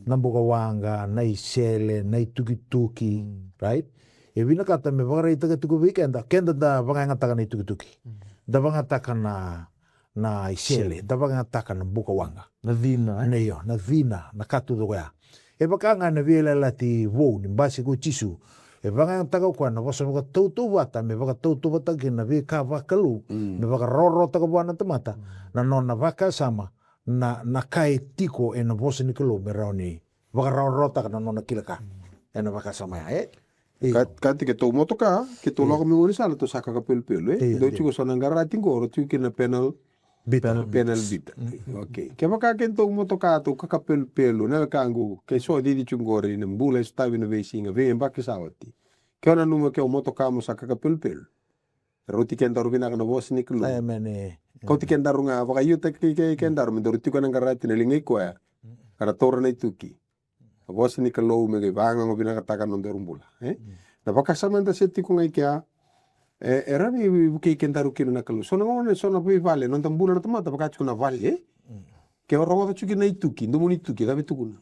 Na buka waqa, na isele, na itukituki, right? E vinakata me vakaraitaka tiko vei keda, keda da vakayagataka na itukituki. Da vakayagataka na, na isele, da vakayagataka na buka waqa. Na cina e? Na io, na cina, na ka tu cokoya. E vaka ga na veiyalayalati vou ni basika o Jisu. E vakayagataka o koya na vosa vakatautauvata me vakatautauvataka kina na veika vakalou me vakarawarawataka vua na tamata na nona vakasama, na, na ka e tiko ena vosa ni Kalou me rawa ni vakarawarawataka na nona kila ka ena vakasama ya e. Ka, ka tiko e tou motoka, ke tou lako mai gaunisala tou sa kakapelupelu e. Dou tiko so na qarati qo, rau tiko kina na penal Vita. Penal, penal vita. Okay. Kevaka kedatou motoka tou kakapelupelu, na wekaqu, ke so cici tu qori na bula e sotavi na veisiga, veiyabaki sa oti. Ke o nanuma ke o motoka mo sa kakapelupelu. Rauti kedaru vinaka na vosa ni Kalou. Kauti kedaru ga vakaiutaki ke, ke, kedaru me daru tiko ena qarati na liga i koya. Ka ra taura na ituki. Na vosa ni Kalou me qai vagago vinakataka na nodaru bula, e? Na vakasama eda se tiko ga i kea, e, e rawa ni vukei kedaru kina na Kalou. So na gauna, so na veivale, noda bula na tamata, vaka tiko na vale, e? Ke o rogoca tiko na ituki, domo ni tuki, cava e tukuna?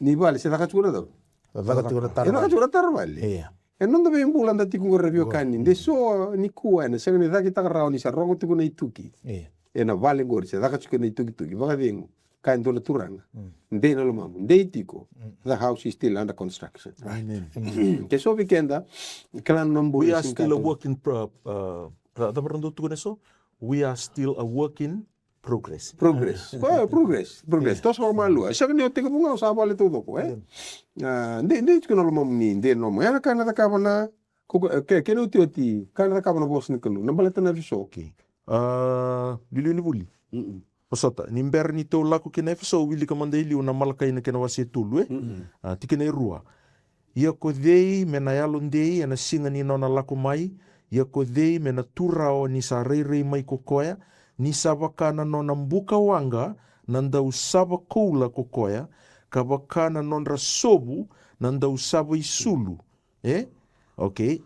Ni vale, se caka tiko na cava? Caka tiko na tara vale. E caka tiko na tara vale. Ia. E noda veibula da tiko qori, na veiwekani. De so nikua ena sega ni cakitaka rawa ni sa rogo tiko na ituki. Ia. Ena vale qori, se caka tiko na itukituki, vakacegu. Kaya e dua na turaga. Dei na lomamu, dei tiko. The house is still under construction. Amen. Ke so vei keda, kila na bula. We are still a work in pro-, uh, ra-, cava ra dau tukuna eso? We are still a work in progress. Progress. Ko, progress. Progress. Toso vakamalua. E sega ni o tekivu ga o sa vale taucoko, e? A, dei, dei tiko na lomamu ni, dei na lomamu. Ia na ka na cakava na, ko, ko, ke, kena otioti, ka na cakava na vosa ni Kalou. Na baleta na Efeso. A, liuliu ni vuli. Vosota, ni bera ni tou lako ki na Efeso, wilika mada e liu na Malakai na kena wase e tolu, e? A, tikina e rua. Ia ko cei me na yalodei ena siga ni nona lako mai? Ia ko cei me na tu rawa ni sa rairai mai ko koya? Ni sa vaka na nona buka waqa na dau sava koula ko koya, ka vaka na nodra sovu na dau sava isulu. E? Okei.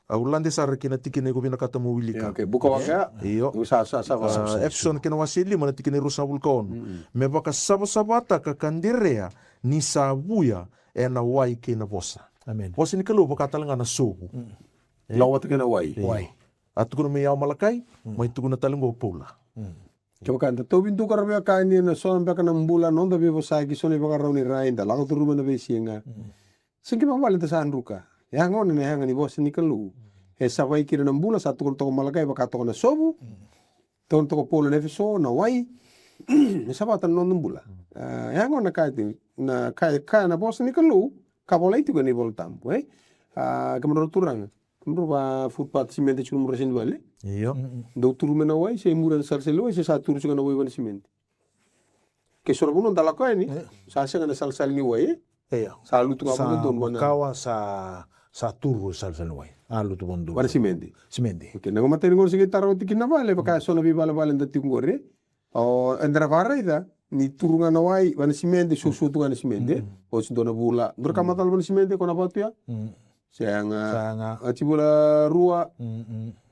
Au lade sara ki na tikina iko vinakata mo wilika. Ia, okei. Buka waqa. Io. Sa, sa, sa, sa, sa. Efeso na kena wase e lima na tikina e ruasagavulu ka ono. Me vakasavasavataka ka derea ni sa vuya ena wai kei na vosa. Amen. Vosa ni Kalou vaka tale ga na sovu. Lako vata kei na wai. Io. Wai. A tukuna mai o Malakai, mai tukuna tale qo o Paula. Kevaka eda tauvi duka, ra veiwekani, ena so beka na bula, noda veivosaki, so na ivakarau ni rai, da lako curuma na veisiga. Sega ni vale da sa druka. E a gona na yaga ni vosa ni Kalou. E savai kina na bula, sa tukuna toka o Malakai, vaka toka na sovu. Tukuna toka o Paula na Efeso, na wai. E savata na noda bula. A, e a gona na ka e tiko, na ka, ka na vosa ni Kalou, ka volai tiko ena iVola Tabu, e? A, kemudrau turaga. Kemudrau va footpath simede tiko kemudrau seni vale. Io. Dau turu mai na wai, se muri na salsale ni wai, se sa turu tiko na wai vana simede. Ke so na vanua da lako yani, sa sega na salsale ni wai, e? Io. Sa lutu ga sa vakadodonu vana. Makawa sa, sa turu salsale ni wai. A lutu vanadodonu. Vana simede. Simede. Okei, na gauna matai ni gauna se qai tara oti kina na vale, vaka so na veivalevale da tiko qori. O, eda ra vakaraica, ni turu ga na wai, vana simede, susutu ga na simede. Oti dua na vula. Dua na ka macala vana simede, ko na vatu ya? Sega. Sega. Oti vula rua.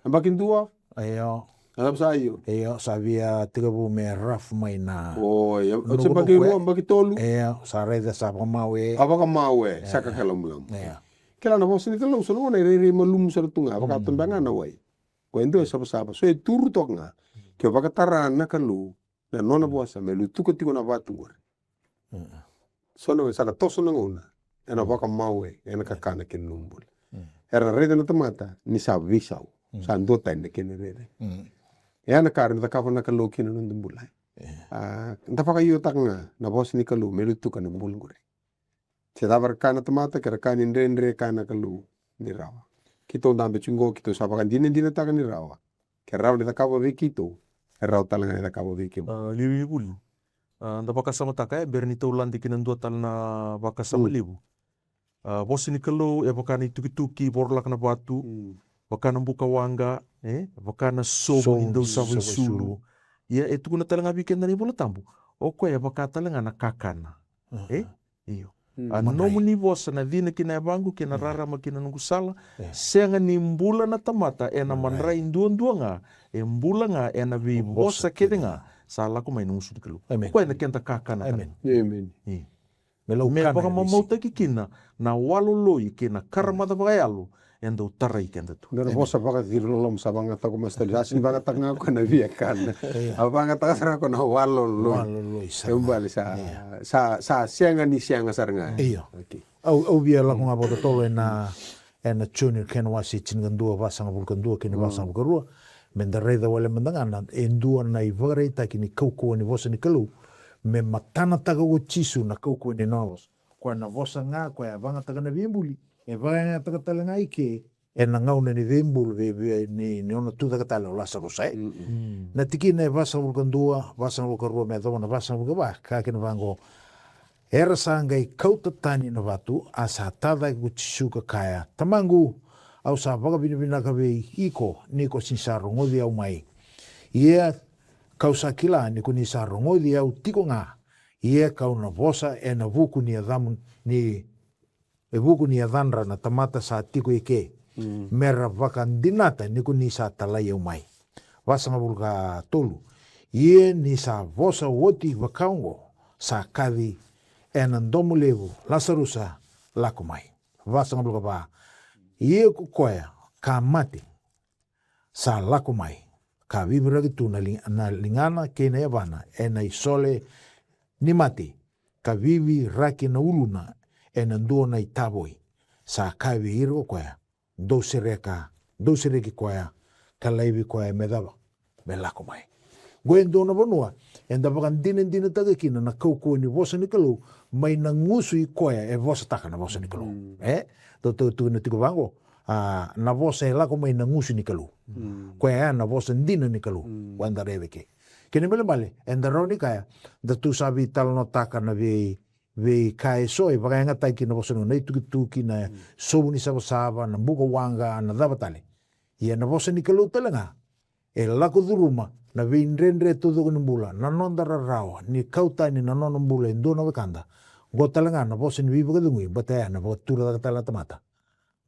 Yabaki dua. Io. A cava sa io? Io, sa via tekivu me rough mai na. O, io. Oti yabaki rua, yabaki tolu. Io, sa raica sa vakamawe. A vakamawe, sa kakalaumalamu. Io. Kila na vosa ni Kalou, so na gauna e rairai malumu sara tu ga, vakatabe ga na wai. Ko e dua e savasava, so e turu toka ga. Ke o vakatara na Kalou, na nona vosa, me lutuka tiko na vatu qori. So na gauna sa na toso na gauna, ena vakamawe, ena kakana kei na nomu bula. Era na raica na tamata, ni sa veisau. Sa duatani na kena rairai. E a na ka era na cakava na Kalou kina noda bula. A, da vakaiotaka ga, na vosa ni Kalou, me lutuka na bula qori. Se cava era kaya na tamata, ke ra kaya ni dredre, kaya na Kalou ni rawa. Keitou dabe tiko qo, keitou sa vakadinadinataka ni rawa. Ke rawa ni cakava vei keitou, e rawa tale ga ni cakava vei kemuni. A, liuliu ni vuli. A, da vakasamataka, e, bera ni tou lade ki na dua tale na vakasama levu. A, vosa ni Kalou, e vaka na itukituki, vorolaka na vatu, vaka na buka waqa, e, vaka na sovu ni dau sava isulu. Ia, e tukuna tale ga vei keda na iVola Tabu. O koya e vaka tale ga na kakana. E? Io. A nomuni vosa na cina ki na yavaqu, kei na rarama ki na noqu sala. Sega ni bula na tamata ena madrai duadua ga, e bula ga ena veivosa kece ga sa lako mai na gusu ni Kalou. Koya na keda kakana. Me vakamamautaki kina na waloloi kei na karamaca vakayalo e dau tarai keda tu. Dua na vosa vakaciri loloma sa vagataka o Master Lee. Sa sega ni vagataka ga o koya na via kana. A vagataka sara o koya na waloloi. Waloloi sara. Kena ibalebale sa, sa, sa sega ni sega sara ga. Io. Au, au via lako ga vakatotolo ena, ena Joni kena wase tinikadua, vasagavulu ka dua kei na vasagavulu ka rua. Meda raica wale mada ga na, e dua na ivakaraitaki ni kaukauwa ni vosa ni Kalou. Me matanataka ko Jisu na kaukauwa ni nona vosa. Koya na vosa ga, koya e vagataka na veibuli. E vagataka tale ga i ke, ena gauna ni veibulu, vei, vei, ni, ni nona tucake tale o Lasarusa, e. Na tikina e vasagavulu ka dua, vasagavulu ka rua me yacova na vasagavulu ka va, kaya kina vaqo. Era sa qai kauta tani na vatu, a sa tacake ko Jisu ka kaya, Tamaqu, au sa vakavinavinaka vei iko, ni ko sega ni sa rogoci au mai. Ia, kau sa kila, ni ko ni sa rogoci au tiko ga. Ia ka'u na vosa ena vuku ni yacamu ni e vuku ni yacadra na tamata sa tiko i ke, me ra vakadinata ni ko ni sa talai au mai. Vasagavulu ka tolu. Ia ni sa vosa oti vakaoqo, sa kaci ena domo levu, Lasarusa, lako mai. Vasagavulu ka va. Ia ko koya ka mate sa lako mai, ka viviraki tu na li-, na ligana kei na yavana ena isole ni mate, ka viviraki na uluna ena dua na itavoi. Sa kaya vei ira ko koya, dou sereka, dou sereki koya, ka laivi koya me cava? Me lako mai. Qo e dua na vanua eda vakadinadinataka kina na kaukauwa ni vosa ni Kalou, mai na gusu i koya e vosataka na vosa ni Kalou. E? Dou tukuna tiko vaqo, a, na vosa e lako mai na gusu ni Kalou. Koya ya na vosa dina ni Kalou. Koya da raica ke. Kena ibalebale, eda rawa ni kaya, da tu sa veitalanoataka na vei, veika eso e vakayagataki na vosa ni, na itukutuki, na sovu ni savasava, na buka waqa, na cava tale. Ia na vosa ni Kalou tale ga, e lako curuma na veidredre taucoko ni bula, na noda rarawa, ni kau tani na nona bula e dua na wekada. Qo tale ga na vosa ni veivakacegui, bata ya na vakatura caka tale na tamata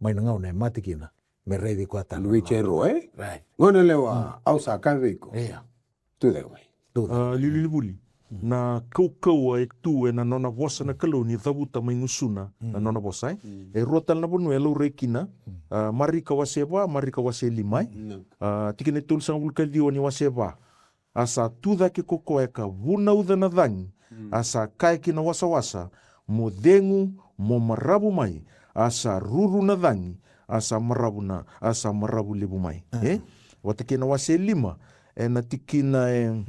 mai na gauna e mate kina, me raici koya tale. Luiche ro, e? Right. Gone lewa, au sa kaya vei iko. Ia. Tu cake mai. Tu cake. A, liuliu ni vuli. Na kaukauwa e tu ena nona vosa na Kalou ni cavuta mai gusuna na nona vosa, e? E rua tale na vanua e laurai kina, a, Marika wase va, Marika wase lima, e? A, tikina e tolusagavulu ka ciwa ni wase va. A sa tu cake ko koya ka vunauca na cagi, a sa kaya ki na wasawasa, mo cegu, mo maravu mai, a sa ruru na cagi, a sa maravu na, a sa maravu levu mai. E? Vata kei na wase lima, ena tikina e,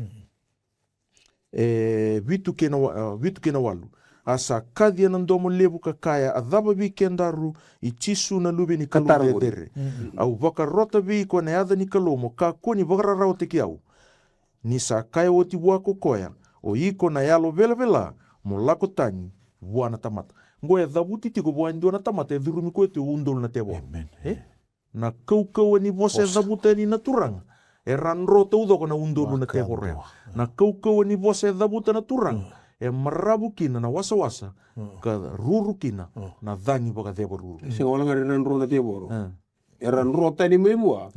e vitu kei na wa-, a, vitu kei na walu. A sa kaci ena domo levu ka kaya, a cava vei kedaru i Jisu na Luve ni Kalou cecere? Au vakarota vei iko ena yaca ni Kalou mo kakua ni vakararawataki au. Ni sa kaya oti vua ko koya, o iko na yalo velavela, mo lako tani vua na tamata. Qo e cavuti tiko vua e dua na tamata e curumi koya tu e udolu na tevoro. E? Na kaukauwa ni vosa e cavuta yani na Turaga, era dro taucoko na udolu na tevoro ya. Na kaukauwa ni vosa e cavuta na Turaga, e maravu kina na wasawasa, ka ruru kina na cagi vakacevaruru. Sega wale ga era dro na tevoro. Era dro tani mai vua.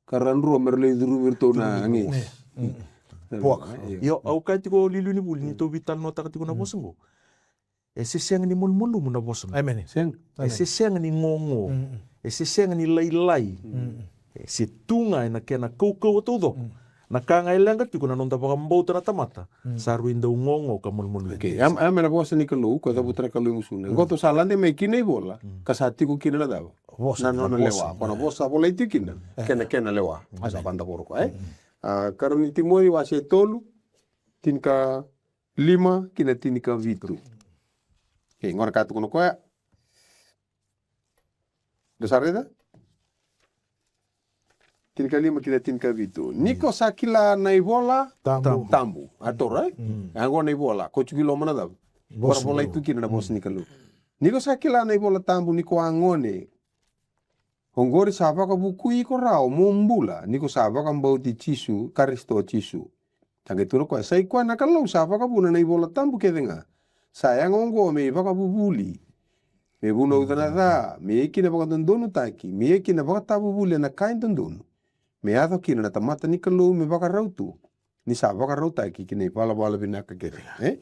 Ka ra dro me ra lai curumi iratou na agi. Io, au kaya tiko, liuliu ni vuli, ni tou veitalanoataka tiko na vosa qo. E se sega ni malumalumu na vosa qo. E se sega ni gogo. E se sega ni lailai. E se tu ga ena kena kaukauwa taucoko. Na ka ga e leqa tiko na noda vakabauta na tamata. Sa rui dau gogo ka malumalumu. Okei, a ya me na vosa ni Kalou, ko cavuta na Kalou e gusuna. Qo tou sa lade mai kina ivola, ka sa tiko kina na cava? Na nona lewa, ko na vosa volai tiko kina, kena, kena lewa. Sa vakadavora koya, e? A, Karua ni Timoci wase tolu, tinikalima ki na tinikavitu. Okei, gona ka tukuna koya. Dou sa raica? Tinikalima ki na tinikavitu. Ni ko sa kila na ivola tabu. Tabu. A toro, e? A qo na ivola ko tiko i loma na cava? Ko ra volai tu kina na vosa ni Kalou. Ni ko sa kila na ivola tabu, ni ko a gone, oqori sa vakavukui iko rawa mo bula, ni ko sa vakabauti Jisu, Karisito Jisu. Sa qai tukuna koya, sa i koya na Kalou sa vakavuna na ivola tabu kece ga. Sa yaga oqo me ivakavuvuli, me vunauca na ca, me ia kina vakadodonutaki, me ia kina vakatavuvuli ena ka e dodonu, me yaco kina na tamata ni Kalou me vakarau tu, ni sa vakarautaki ki na ivalavala vinaka kece ga, e?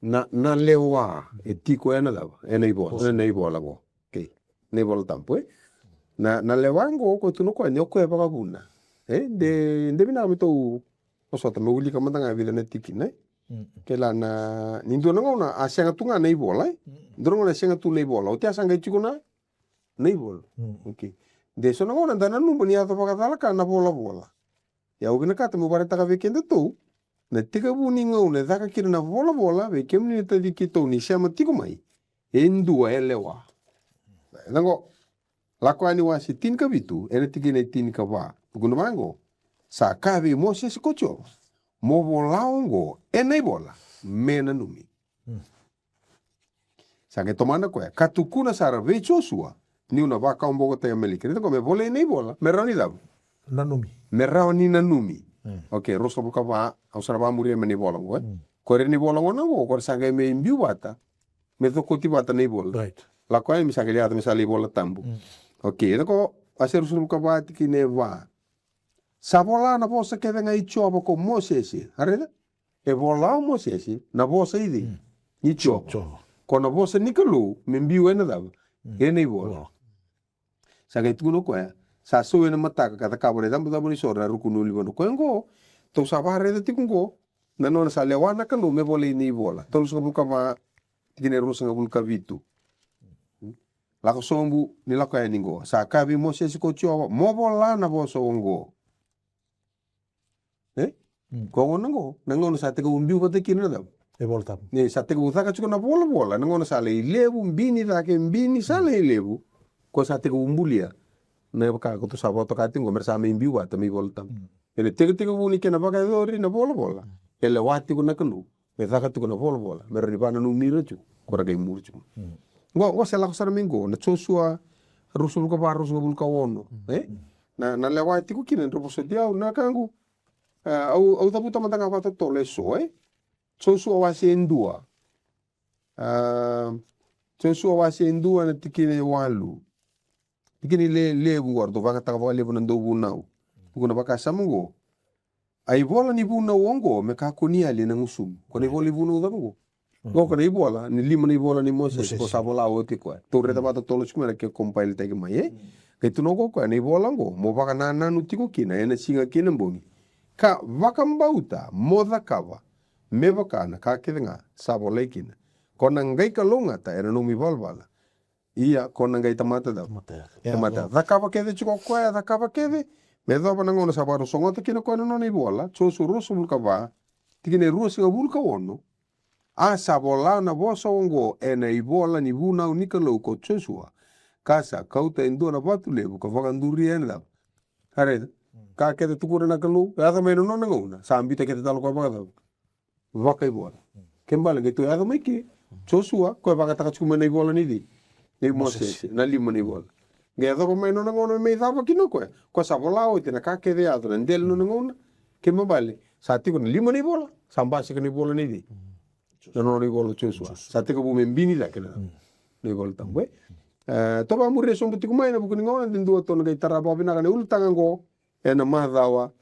Na, na lewa e tiko ena cava? Ena ivola, ena ivola qo. Okei. Na ivola tabu, e? Na, na lewa qo, ko tukuna koya ni o koya e vakavuna. E, de, de vinaka me tou vosota, me wilika mada ga e vica na tikina, e? Kila na, ni dua na gauna a sega tu ga na ivola, e? Dua na gauna a sega tu na ivola, oti a sa qai tiko na, na ivola. Okei. De so na gauna da nanuma ni yaco vakacalaka na volavola. Ia au vinakata meu vakaraitaka vei kedatou na tekivu ni gauna e caka kina na volavola vei kemuni na taci keitou ni sema tiko mai. E dua e lewa. Ena qo, Lako Yani wase tinikavitu, ena tikina e tinikava. Tukuna vaqo, sa kaya vei Mosese ko Jiova, mo vola oqo ena ivola, me nanumi. Sa qai tomana koya, ka tukuna sara vei Josua, niu na vakawabokotaki Amaleki. Raica qo, me volai ena ivola, me rawa ni cava? Nanumi. Me rawa ni nanumi. Okei, ruasagavulu ka va, au sa na vakamuria mai na ivola qo, e? Ko ira na ivola gona oqo, ko ira sa qai mai biu vata me cokoti vata na ivola. Right. Lako yani me sa qai lai yaco me sa lai iVola Tabu. Mm. Okay, eda ko wase ruasagavulu ka va tikina e va. Sa vola na vosa kece ga i Jiova ko Mosese. A raica? E vola o Mosese na vosa i cei? Mm. Ni Jiova. Jiova. Ko na vosa ni Kalou me biu ena cava? Mm. Ena ivola. Vola. Sa qai tukuna o koya, sa sau ena mataka ka cakava na icabocabo ni soro ena ruku ni ulunivanua. Koya oqo, tou sa vakaraica tiko oqo na nona sa lewa na Kalou me volai na ivola. Tolusagavulu ka va, tikina e ruasagavulu ka vitu. Lako sobu ni lako yani oqo. Sa kaya vei Mosese ko Jiova, mo vola na vosa oqo. E? Mm. Ko gona oqo, na gauna sa tekivu biu vata kina na cava? E Vola Tabu. Ni sa tekivu caka tiko na volavola, na gauna sa lai levu, bini cake, bini sa lai levu. Ko sa tekivu bulia na vaka ko tou sa vakatoka tiko oqo, me ra sa mai biu vata me iVola Tabu. Mm. Ena tekitekivu ni kena vakayacori na volavola, e lewa tiko na Kalou me caka tiko na volavola, me rawa ni vakananumi ira tiko, ko ra qai muri tiko. Mm. Qo, qo se lako sara mai qo na Josua ruasagavulu ka va, ruasagavulu ka ono, e? Mm. Na, na lewa tiko kina, drau vosoti au, na ka qo. A, au, au cavuta mada ga vakatotolo eso, e? Josua wase e dua. A, Josua wase e dua na tikina e walu. Tikina e le, levu qo, ratou vakayagataka vakalevu na dauvunau. Tukuna vakasama qo. A ivola ni vunau oqo me kakua ni yali ena gusumu. Ko na ivola ni vunau cava qo? Mm. Qo ko na ivola, ni lima na ivola nei Mosese, Mosese. Ko sa vola oti koya. Tou raica vakatotolo tiko mai na ke compile taki mai, e? Mm. Qai tukuna qo koya, na ivola qo, mo vakanananu tiko kina, ena siga kei na bogi. Ka vakabauta, mo cakava, me vaka na ka kece ga, sa volai kina. Ko na qai kalougata, ena nomu ivalavala. Ia, ko na qai tamata cava? Tamata yaco. Tamata yaco. Cakava kece tiko o koya, cakava kece. Me yacova na gauna sa vakarau sogota kina o koya na nona ivola, Josua ruasagavulu ka va, tikina e ruasagavulu ka ono. A sa vola na vosa oqo ena ivola ni vunau ni Kalou ko Josua. Ka sa kauta e dua na vatu levu ka vakaduria ena cava? A raica. Ka kece tukuna na Kalou, yaco mai na nona gauna, sa biuta kece tale o koya vakacava? Vakaivola. Ke bale qai tou yaco mai ke. Josua, koya vakataka tiko mai na ivola nei cei? Nei Mosese. Mosese, na lima na ivola. Qai yacova mai nona gauna me mai cava kina o koya. Koya sa vola oti na ka kece yaco na dela nona gauna. Ke bale, sa tiko na lima na ivola. Sa basika na ivola nei cei? Na nona ivola o Josua. Josua. Sa tekivu me bini cake na, na iVola Tabu, e? E, tou vakamuria sobu tiko mai na vuku ni gauna, de dua tou na qai tara vakavinaka na ulutaga qo. Ena macawa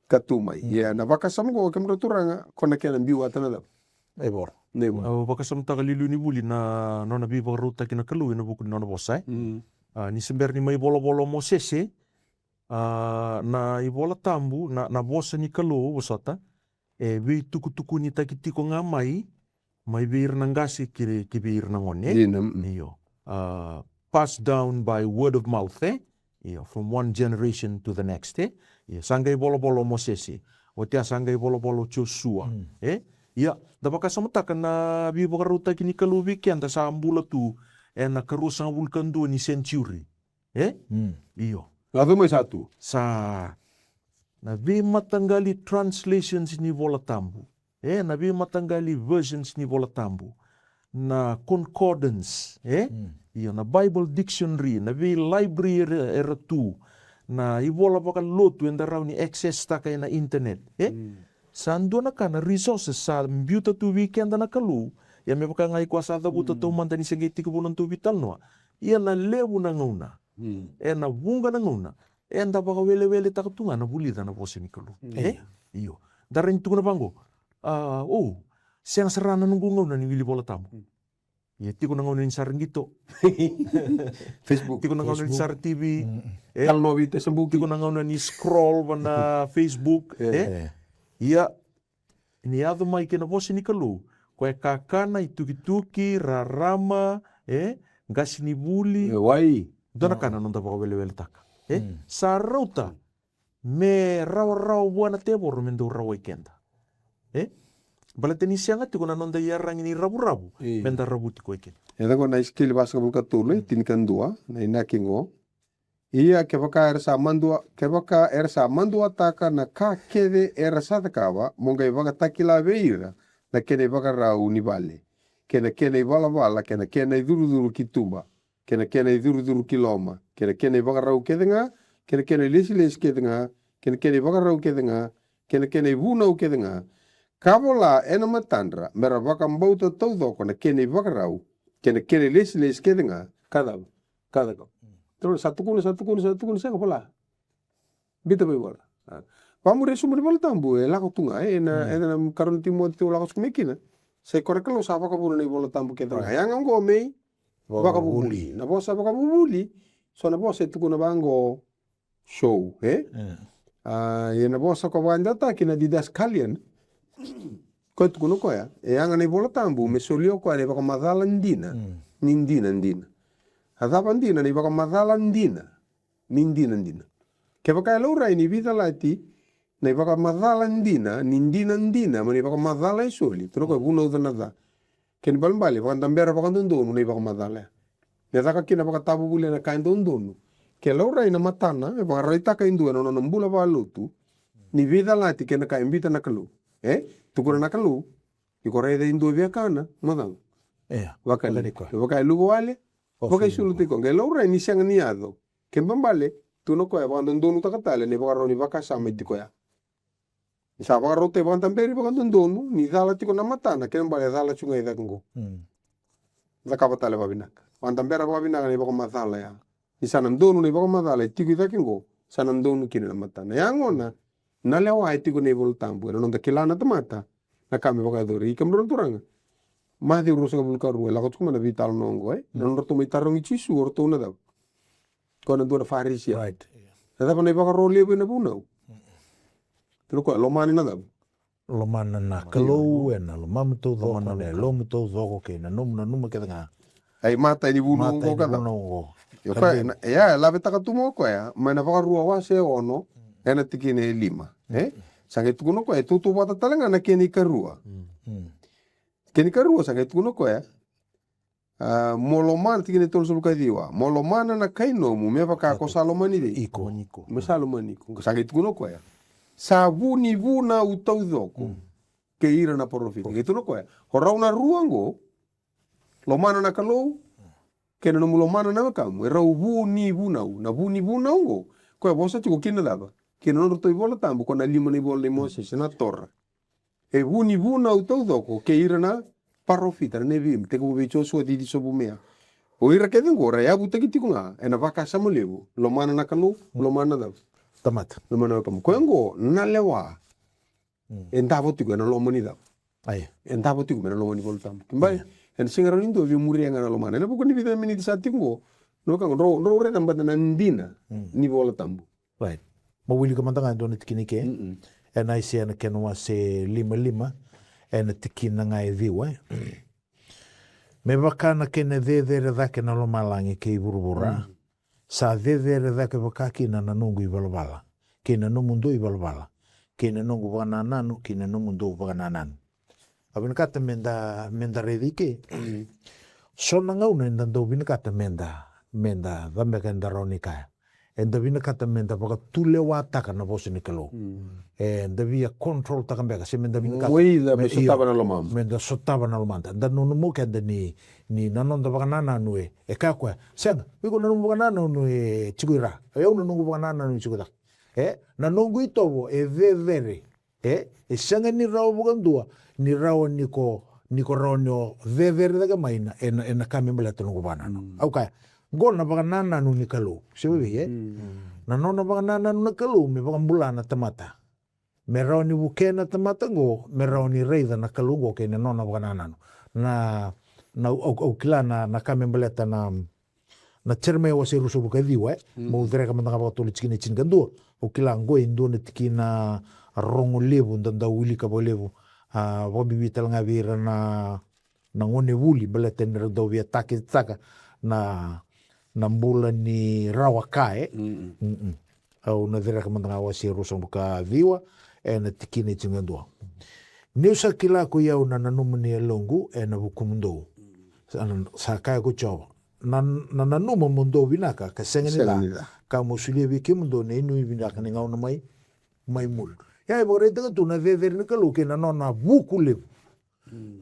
ka tu mai. Mm. Ia, na vakasama qo, kemudrau turaga, ko na kena biu vata na cava? Na ivola. Na ivola. Au vakasamataka liuliu ni vuli na nona veivakarautaki na Kalou ena vuku ni nona vosa, e? Mm. A, ni se bera ni mai volavola o Mosese, a, na iVola Tabu, na, na vosa ni Kalou, vosota, e veitukutukunitaki tiko ga mai, mai vei ira na qase ki, ki vei ira na gone, e? Io. A, passed down by word of mouth, e? Io, from one generation to the next, e? Io, sa qai volavola o Mosese. Oti ya sa qai volavola o Josua, e? Ia, da vakasamataka na veivakarautaki ni Kalou vei keda sa bula tu ena karuasagavulu ka dua ni century. E? Io. Yaco mai sa tu. Sa na veimataqali translations ni Vola Tabu. E, na veimataqali versions ni Vola Tabu. Na concordance, e? Io, na Bible dictionary, na veilibrary era, era tu. Na ivola vakalotu eda rawa ni access taka ena internet, e? Sa dua na ka na resources sa biuta tu vei keda na Kalou. Ia me vaka ga i koya sa cavuta taumada ni se qai tekivu na nodatou veitalanoa. Ia na levu na gauna. Ena vuqa na gauna eda vakaweleweletaka tu ga na vulica na vosa ni Kalou. E? Io. Da rawa ni tukuna vaqo. A, o, sega sara na noqu gauna ni wili Vola Tabu. Ia tiko na gauna ni sara qito. Facebook. Tiko na gauna ni sara T V. E? Talanoa vei Tesabuki. Tiko na gauna ni scroll va na Facebook. E? Ia, ni yaco mai kei na vosa ni Kalou, koya e kakana, itukituki, rarama, e, qasenivuli. E, wai. Dua na ka na noda vakaweleweletaka. E? Sa rauta me rawarawa vua na tevoro me dau rawai keda. E? Baleta ni sega tiko na noda iyaragi ni ravuravu me da ravuti koya kina. E caka na Isikeli vasagavulu ka tolu, e, tinikadua, na inaki qo. Ia kevaka era sa madua, kevaka era sa maduataka na ka kece era sa cakava, mo qai vakatakila vei ira na kena ivakarau ni vale, kei na kena ivalavala, kei na kena icurucuru ki tuba, kei na kena icurucuru ki loma, kei na kena ivakarau kece ga, kei na kena ilesilesi kece ga, kei na kena ivakarau kece ga, kei na kena ivunau kece ga, Ka vola ena matadra me ra vakabauta taucoko na kena ivakarau kei na kena ilesilesi kece ga. Ka cava? Ka cava? Toro sa tukuna, sa tukuna, sa tukuna, sega, vola. Bita mai vola. Vakamuria sobu na iVola Tabu e lako tu ga ena, ena karua ni Timoci tou lako sobu mai kina. Sa i koya na Kalou sa vakavuna na iVola Tabu kece ga. Yaga oqo me i vakavuvuli. Na vosa vakavuvuli, so na vosa e tukuna vaqo show, e? Ia na vosa ko vakadewataki na didascalion, ko e tukuna o koya e yaga na iVola Tabu me solia o koya na ivakamacala dina ni dinadina. A cava dina? Na ivakamacala dina ni dinadina. Kevaka e laurai ni veicalati na ivakamacala dina ni dinadina mai na ivakamacala e soli, tukuna o koya e vunauca na ca. Kena ibalebale vakadabera vakadodonu na ivakamacala ya. Me caka kina vakatavuvuli ena ka e dodonu. Ke laurai na matana e vakaraitaka e dua ena nona bula vakalotu ni veicalati kei na ka e bita na Kalou. E tukuna na Kalou ni ko raica e dua via kana, mo cava? Vaka ni koya, vaka e luva wale, vakaisulu tiko. Qai laurai ni sega ni yaco. Kena ibalebale tukuna o koya e vakadodonutaka tale na ivakarau ni vakasama e tiko ya. Ni sa vakarautaki vakadaberi vakadodonu ni cala tiko na matana, kena ibalebale e cala tu ga i cake qo. Cakava tale vakavinaka, vakadabera vakavinaka na ivakamacala ya. Ni sa na donu na ivakamacala e tiko i cake qo, sa na donu kina na matana. Ya gona na lewa e tiko na iVola Tabu ena noda kila na tamata na ka me vakayacori. Kemudrau na turaga, Maciu ruasagavulu ka rua e lako tiko mai na veitalanoa oqo, e? Na nodratou mai tarogi Jisu o ratou na cava? Ko na dua na Farisi ya. Na cava na ivakaro levu ena vunau? Tukuna o koya lomana na cava? Lomana na Kalou ena lomamu taucoko, na yalomu taucoko kei na nomu nanuma kece ga. Ai matai ni vunau oqo ka cava? Io, koya e, e a lavetaka tu mai o koya mai na Vakarua wase e ono ena tikina e lima, e? Sa qai tukuna o koya e tautauvata tale ga na kena ikarua. Kena ikarua sa qai tukuna o koya, a, mo lomana, tikina e tolusagavulu ka ciwa, mo lomana na kai nomu me vaka ko sa lomani cei? Iko. Me sa lomani iko. Sa qai tukuna o koya, sa vu ni vunau taucoko kei ira na parofita. Qai tukuna o koya, o rau na rua oqo, lomana na Kalou kei na nomu lomana na wekamu, e rau vu ni vunau. Na vu ni vunau oqo koya e vosa tiko kina na cava? Kina nodratou iVola Tabu, ko na lima na ivola nei Mosese, na Tora. E vu ni vunau taucoko kei ira na parofita, na Neviim, tekivu vei Josua, cici sobu mai ya. O ira kece oqo ra yavutaki tiko ga ena vakasama levu, lomana na Kalou, lomana na cava? Tamata. Lomana na wekamu. Koya oqo na lewa e davo tiko ena loma ni cava? E davo tiko mai na loma ni Vola Tabu. Kena ibalebale ena sega rawa ni dua via muria ga na lomana. Ena vuku ni vica na miniti sa tiko oqo, na wekaqu, drau, drau raica mada na dina ni Vola Tabu. Right. Mo wilika mada ga e dua na tikina i ke. Ena Aisea na kena wase lima lima, ena tikina ga e ciwa, e? Me vaka na kena cecere cake na lomalagi kei vuravura, sa cecere cake vaka kina na noqu ivalavala kei na nomudou ivalavala, kei na noqu vakanananu kei na nomudou vakanananu. Au vinakata meda, meda raica i ke. So na gauna eda dau vinakata meda, meda, ca beka eda rawa ni kaya, eda vinakata meda vakatulewataka na vosa ni Kalou. Eda via controltaka beka, se meda vinakata, me, io, sotava na lomada. Meda sotava na lomada. Da nanuma o keda ni, ni na noda vakanananu e, e kaya o koya, sega, o iko na nomu vakanananu e tiko i ra, o yau na noqu vakanananu e tiko i cake. E, na noqu itovo e cecere. E, e sega ni rawa vakadua ni rawa ni ko, ni ko rawa ni o cecere cake mai na, ena, ena ka me baleta noqu vakanananu. Au kaya, qo na vakanananu ni Kalou. Se vei, e? Na nona vakanananu na Kalou me vakabula na tamata. Me rawa ni vukea na tamata qo, me rawa ni raica na Kalou qo kei na nona vakanananu. Na, na, au, au kila na, na ka me baleta na, na Jeremaia wase ruasagavulu ka ciwa, e? Mo cereka mada ga vakatolu, tikina e tinikadua. Au kila qo e dua na tikina rogo levu, da dau wilika vakalevu, a, vakabibi tale ga vei ira na, na gonevuli, baleta ni ra dau via taketaka na, na bula ni rawa ka, e? Au na cereka mada ga wase ruasagavulu ka ciwa, ena tikina e tinikadua. Niu sa kila ko i au na nanuma ni yaloqu ena vukumudou, sa, sa kaya ko Jiova. Na, na nanuma mo dou vinaka ka sega ni ca, ka mo solia vei kemudou na inuinui vinaka ni gauna mai, mai muri. Ia e vakaraitaka tu na cecere ni Kalou kei na nona vuku levu.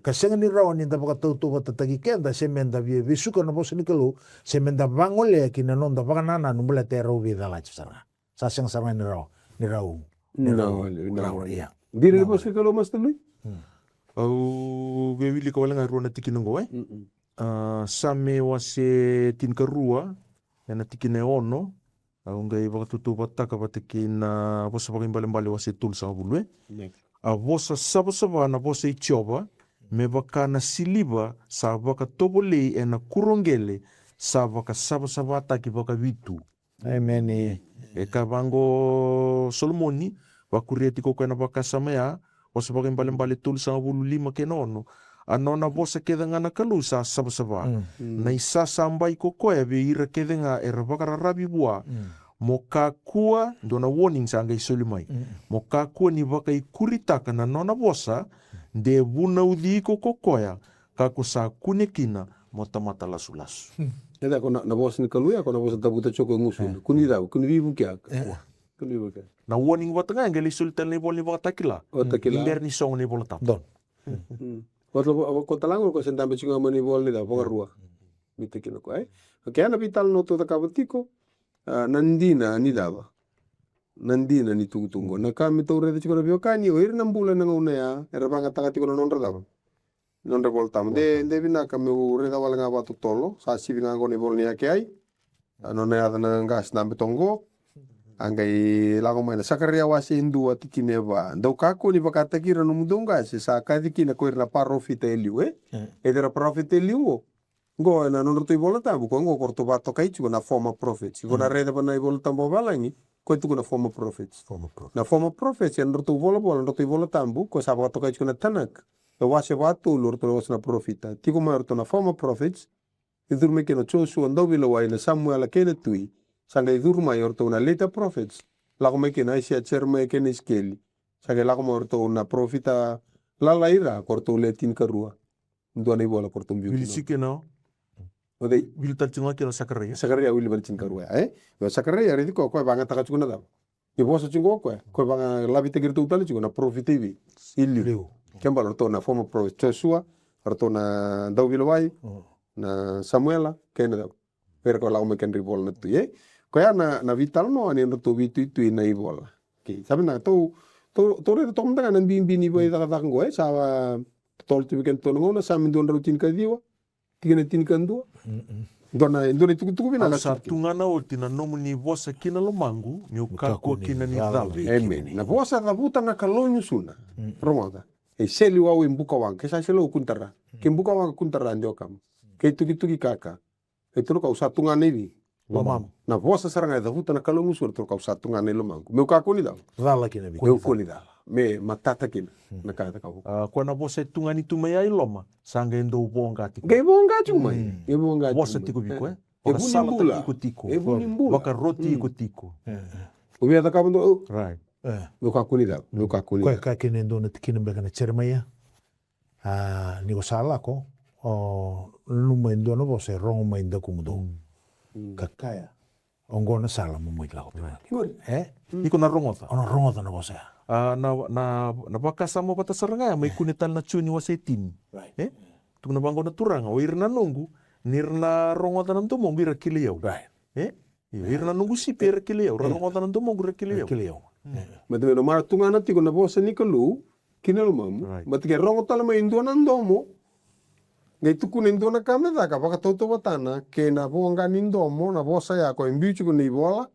Ka sega ni rawa ni da vakatautauvatataki keda se meda via vesuka na vosa ni Kalou, se meda vagolea ki na noda vakanananu baleta e rau veicalati sara ga. Sa sega sara ga ni rawa, ni rau, ni rau, ni rau, ia. Dina ni vosa ni Kalou, Master Lui? Au via wilika wale ga e rua na tikina oqo, e? A, Same wase tinikarua, ena tikina e ono, au qai vakatautauvatataka vata kei na Vosa Vakaibalebale wase tolusagavulu, e? A vosa savasava na vosa i Jiova, me vaka na siliva sa vakatovolei ena kuro qele, sa vakasavasavataki vakavitu. Emeni. E kaya vaqo o Solomoni, vakuria tiko o koya na vakasama ya, Vosa Vakaibalebale tolusagavulu lima kei na ono. A nona vosa kece ga na Kalou sa savasava. Na isasabai ko koya vei ira kece ga era vakararavi vua. Mo kakua, dua na warning sa qai soli mai. Mo kakua ni vakaikuritaka na nona vosa, de vunauci iko ko koya, ka ko sa kune kina mo tamata lasulasu. E da ko na, na vosa ni Kalou ya, ko na vosa tavuta tiko e gusu. Ko ni cau, ko ni veivuke. Ko ni veivuke. Na warning vata ga e qai lai soli tale na ivola ni Vakatakila. Ni bera ni sogo na iVola Tabu. Ko tala ga ko se dabe tiko ga mai na ivola ni cau, Vakarua. Ni tikina ko, e? Okei, na veitalanoa tou cakava tiko, a, na dina ni cava? Na dina ni tukutuku. Na ka me tou raica tiko na veiwekani, o ira na bula ena gauna ya, era vagataka tiko na nodra cava? Nodra iVola Tabu. De, de vinaka meu raica wale ga vakatotolo, sa sivi ga qo na ivola ni Akeai. A nona yaca na qase dabe toka qo. A qai lako mai na Sakaraia wase e dua tikina e va. Dou kakua ni vakataki ira na nomudou qase, sa kaci kina ko ira na parofita e liu, e? E cei na parofita e liu qo? Qo ena nodratou iVola Tabu, ko qo ko ratou vakatokai tiko na former prophets. Iko na raica va na iVola Tabu vavalagi, ko e tukuna former prophets. Na former prophets, ena nodratou volavola, nodratou iVola Tabu, ko sa vakatokai tiko na Tanakh. E wase vatolu, o ratou na wase na parofita. Tiko mai o ratou na former prophets, e curu mai kina o Josua, Dauveilewai, na Samuela kei na Tui. Sa qai curu mai o ratou na later prophets. Lako mai kina Aisea, Jeremaia kei na Isikeli. Sa qai lako mai o ratou na parofita lalai ra, ko ratou le tinikarua. Dua na ivola ko ratou biu kina. Wili tale tiko ga kina o Sakaraia. Sakaraia wili vale tinikarua, e? O Sakaraia raici koya, koya vagataka tiko na cava? Ni vosa tiko o koya, koya vagalavitaki iratou tale tiko na parofita i vei? I liu. Kena ibalebale o ratou na former prophet, Josua, o ratou na Dauveilewai, na Samuela, kei na cava? Vei ira koya lako mai kena ivola na Tui, e? Koya na, na veitalanoa ni nodratou veituitui na ivola. Okei, sa vinaka, tou, tou, tou raica toka mada ga na bibi ni vakaicakacaka qo, e? Sa totolo tu vei kedatou na gauna, Same dua na drau tinikaciwa, tikina tinikadua. Dua na, dua na itukutuku vinaka. Au sa tugana oti na nomuni vosa ki na lomaqu, meu kakua kina ni cala. Emeni. Na vosa cavuta na Kalou e gusuna. Rogoca. E seli wau e buka waqa, ke sa seli wau kua ni tara. Ke buka waqa kua ni tara, de o kama. Ke tukituki kaka. E toro kau sa tugana i vei? Lomamu. Na vosa sara ga e cavuta na Kalou e gusuna, toro kau sa tugana i lomaqu. Meu kakua ni cala. Cala kina vei. Meu kua ni cala. Me matata kina. Na ka e cakava. A, koya na vosa e tugani tu mai ya i loma. Sa qai dau voqa tiko. Qai voqa tiko mai. Qai voqa tiko mai. Vosa tiko vei koya. E vu ni bula. Vakasalataki iko tiko. E vu ni bula. Vakaroti iko tiko. O via cakava dua. Right. Meu kakua ni cala. Meu kakua ni cala. Koya e kaya kina e dua na tikina beka na Jeremaia. A, ni ko sa lako, o nanuma e dua na vosa e rogo mai dakumudou. Ka kaya, oqo na sala mo mai lako vei. E? Iko na rogoca. O na rogoca na vosa ya. A, na, na, na vakasama vata sara ga ya, mai kune tale na Joni wase tini. E? Tukuna vaqo na Turaga, o ira na noqu, ni ra na rogoca na domoqu, ira kilai au. E? Io, ira na noqu sipi era kilai au, ra rogoca na domoqu, ra kilai au. Kilai au. Baleta me nomuni tugana tiko na vosa ni Kalou ki na lomamu. Baleta ke rogo tale mai e dua na domo, qai tukuna e dua na ka me caka, vakatautauvatana kei na voqa ni domo, na vosa ya ko e biu tiko na ivola.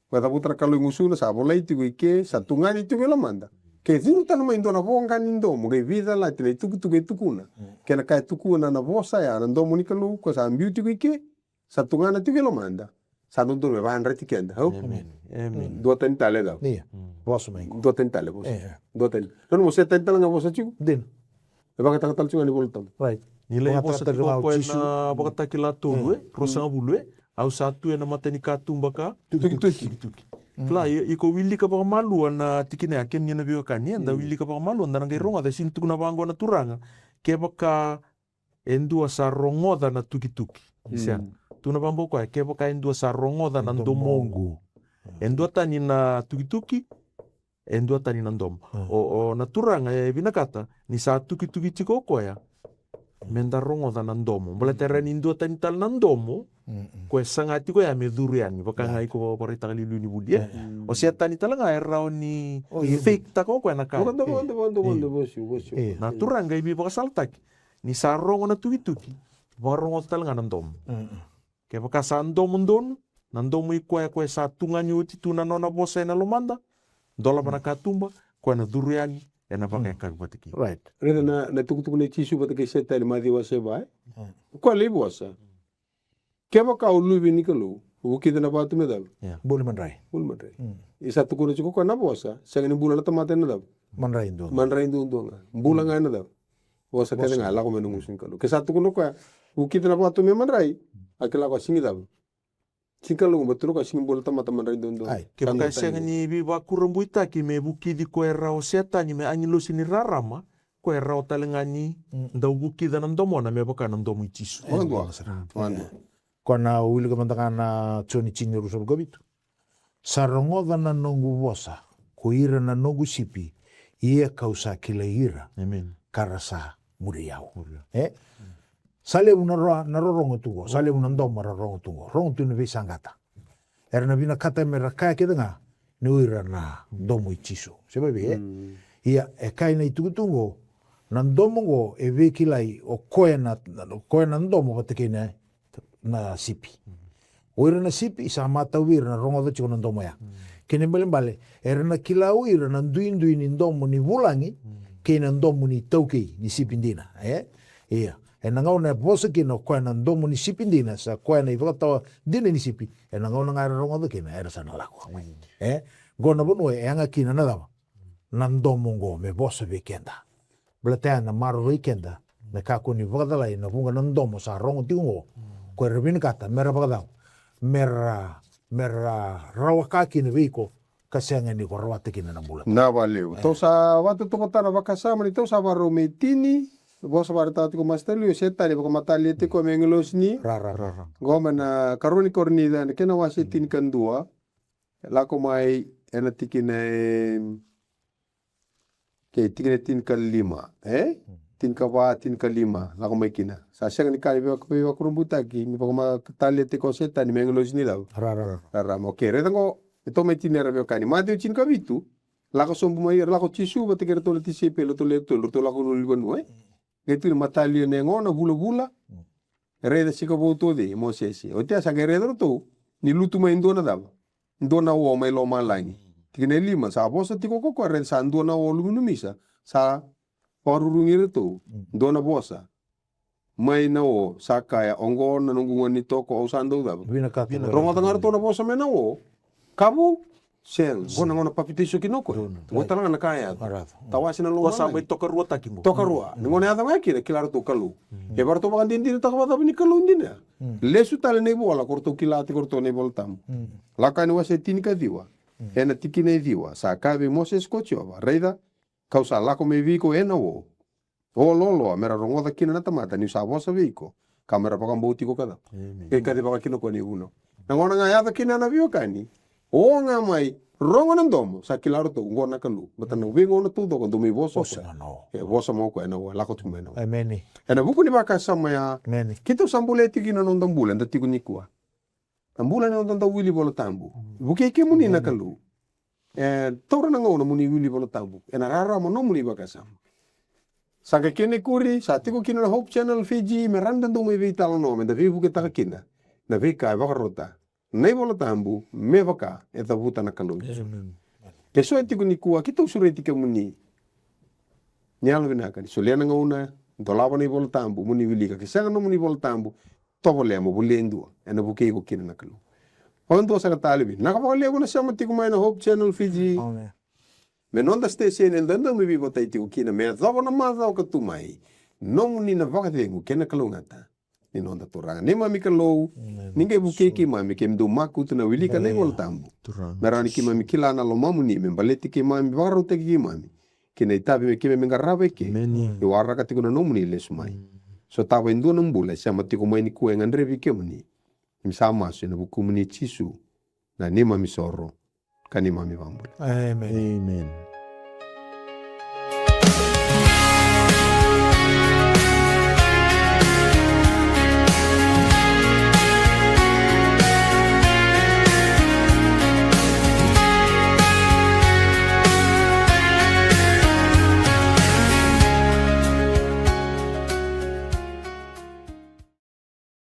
Ko e cavuta na Kalou e gusuna, sa volai tiko i ke, sa tugani tiko i lomada. Ke curu tale mai e dua na voqa ni domo, qai veicalati na itukutuku e tukuna. Kei na ka e tukuna na vosa ya, na domo ni Kalou, ko sa biu tiko i ke, sa tugana tiko e lomada. Sa dodonu me vakayadrati keda, au? Emeni. Emeni. Duatani tale, cava? Ia. Vosa mai. Duatani tale, vosa. E, e. Duatani. Nanuma se tani tale ga vosa tiko? Dina. E vakatakataka tale tiko ga ni Vola Tabu. Right. Ni lai vosa tiko o koya na Vakatakila tolu, e? Ruasagavulu, e? Au sa tu ena mata ni katuba ka tukituki. Tukituki. Kila, i, iko wilika vakamalua na tikina ya, kemuni na veiwekani, eda wilika vakamalua, da na qai rogoca, e sega ni tukuna vaqo na Turaga. Kevaka e dua sa rogoca na tukituki. Sega. Tukuna vaqo koya, kevaka e dua sa rogoca na domoqu. E dua tani na tukituki, e dua tani na domo. O, o na Turaga e vinakata ni sa tukituki tiko o koya. Me da rogoca na domo. Baleta e rawa ni dua tani tale na domo. Ko e saga tiko ya me curu yani. Vaka ga iko vakaraitaka liuliu ni vuli e. O Setani tale ga e rawa ni fake taka o koya na ka. Na turaga e veivakasalataki. Ni sa rogo na tukituki. Vakarogoca tale ga na domo. Kevaka sa domo donu, na domo i koya, koya sa tugani oti tu na nona vosa ena lomada, dolava na katuba, koya na curu yani, ena vakayakavi vata kei. Raica na, na tukutuku nei Jisu vata kei Setani, Maciu wase va, e? O koya lai vosa. Kevaka o luve ni Kalou, vukica na vatu me cava? Buli madrai. Buli madrai. E sa tukuna tiko koya na vosa, sega ni bula na tamata ena cava? Madrai duadua. Madrai duadua ga. Bula ga ena cava? Vosa kece ga, lako mai na gusu ni Kalou. Ke sa tukuna koya, vukica na vatu me madrai, a kila koya sigi cava? Sigi Kalou, ba tukuna koya sigi bula tamata madrai duadua. Kevaka e sega ni veivakurabuitaki me vukici koya e rawa o Setani me agilosi ni rarama, koya e rawa tale ga ni dau vukica na domona me vaka na domo i Jisu. Koya na wilika mada ga na Joni tini ruasagavulu ka vitu. Sa rogoca na noqu vosa ko ira na noqu sipi, ia kau sa kilai ira, ka ra sa muri au. E? Sa levu na ro-, na rorogo tu qo, sa levu na domo ra rogo tu qo, rogo tu na veisaqata. Era na vinakata me ra kaya kece ga ni o ira na domo i Jisu. Se vavei, e? Ia, e kaya na itukutuku qo, na domo qo e veikilai o koya na, o koya na domo vata kei na na sipi. O ira na sipi, sa matau vei ira na rogoca tiko na domo ya. Kena ibalebale, era na kila o ira na duidui ni domo ni vulagi, kei na domo ni taukei ni sipi dina. E? Ia. Ena gauna e vosa kina o koya na domo ni sipi dina, sa koya na ivakatawa dina ni sipi, ena gauna ga era rogoca kina, era sa na lako. E? Qo na vanua e yaga kina na cava? Na domo qo, me vosa vei keda. Baleta ya na maroroi keda, me kakua ni vakacalai na vuqa na domo sa rogo tiko qo. Ko era vinakata, me ra vakacava? Me ra, me ra rawa ka kina vei iko, ka sega ni ko rawata kina na bula. Na valevu. Tou sa vakatotokotana vakasama ni tou sa varau me tini, vosa varaitaka tiko Master Louis, o Setani vakamatalia tiko me agilosi ni. Ra, ra, ra, ra. Qo mai na karua ni Korinica, na kena wase tini ka dua, lako mai, ena tikina e Kei, tikina tinikalima, e? Tinikava, tinikalima, lako mai kina. Sa sega ni ka ni veivakurabutaki, ni vakamatalia tiko o Setani me agilosi ni cava? Rarama. Rarama, okei, raica qo, e tou mai tini era veiwekani. Maciu tinikavitu, lako sobu mai, lako Jisu vata kei ratou na tisaipeli, ratou lewe tolu, ratou lako lulu i vanua, e? Qai tukuni matalia na yagona, vulavula. Raica sika vou tu o cei, Mosese. Oti ya sa qai raica ratou, ni lutu mai dua na cava? Dua na o mai lomalagi. Tikina e lima, sa vosa tiko ko koya, raica sa dua na o luminumisa, sa vakarurugi iratou, dua na vosa mai na o, sa kaya, oqo na noqu gone ni toko, au sa dau cava? Vinakata. Rogoca ga ratou na vosa mai na o, ka vou, sega, qo na gauna papitaiso kina o koya. Qo tale ga na ka e yaco. Tawase na lomalagi. Qo sa mai tokaruataki qo. Tokarua. Ni gauna e yaco ga kina, kila ratou Kalou. E varatou vakadinadinataka vakacava ni Kalou dina. Lesu tale na ivola, ko ratou kila tiko ratou na iVola Tabu. Lako yani wase tinikaciwa. Ena tikina e ciwa, sa kaya vei Mosese ko Jiova, raica, kau sa lako mai vei iko ena o. O loaloa, me ra rogoca kina na tamata, niu sa vosa vei iko, ka me ra vakabauti iko ka cava? Emeni. Qai kacivaka kina o koya na ivunau. Na gauna ga yaco kina na veiwekani, o ga mai, rogo na domo, sa kila ratou, oqo na Kalou. Baleta na veigauna taucoko, dau mai vosa o koya. E vosa mai o koya, ena o, lako tu mai na o. Emeni. Ena vuku ni vakasama ya, keitou sa bolea tiko kina na noda bula, eda tiko nikua. Na bula ni noda dau wili Vola Tabu. Vukei kemuni na Kalou. E taura na gauna mo ni wili Vola Tabu. Ena rarama nomuni vakasama. Sa qai kena ikuri, sa tiko kina na Hope Channel Fiji, me ra na dau mai veitalanoa, me da veivuketaka kina na veika e vakarota na iVola Tabu, me vaka e cavuta na Kalou. Emeni. E so e tiko nikua, keitou sureti kemuni. Ni yalovinaka, ni solia na gauna, dolava na iVola Tabu, mo ni wilika, ke sega nomuni Vola Tabu, tovolea mo volia e dua, ena vukei iko kina na Kalou. Vakadua sara tale, vinaka vakalevu na sema tiko mai na Hope Channel Fiji. Amen. Me noda station eda dau mai veivotai tiko kina, me yacova na macawa ka tu mai. Nomuni na vakacegu kei na kalougata ni noda Turaga. Neimami Kalou, ni qai vukei keimami, keimami dau makutu na wilika na iVola Tabu. Me rawa ni keimami kila na lomamuni, me baleti keimami, vakarautaki keimami. Kei na itavi me keimami qarava eke. Emeni. Ni waraka tiko na nomuni lesu mai. Sotava e dua na bula e sema tiko mai nikua e gadrevi kemuni. Keimami sa masu ena vukumuni Jisu, na neimami soro ka neimami vakabula. Emeni. Emeni.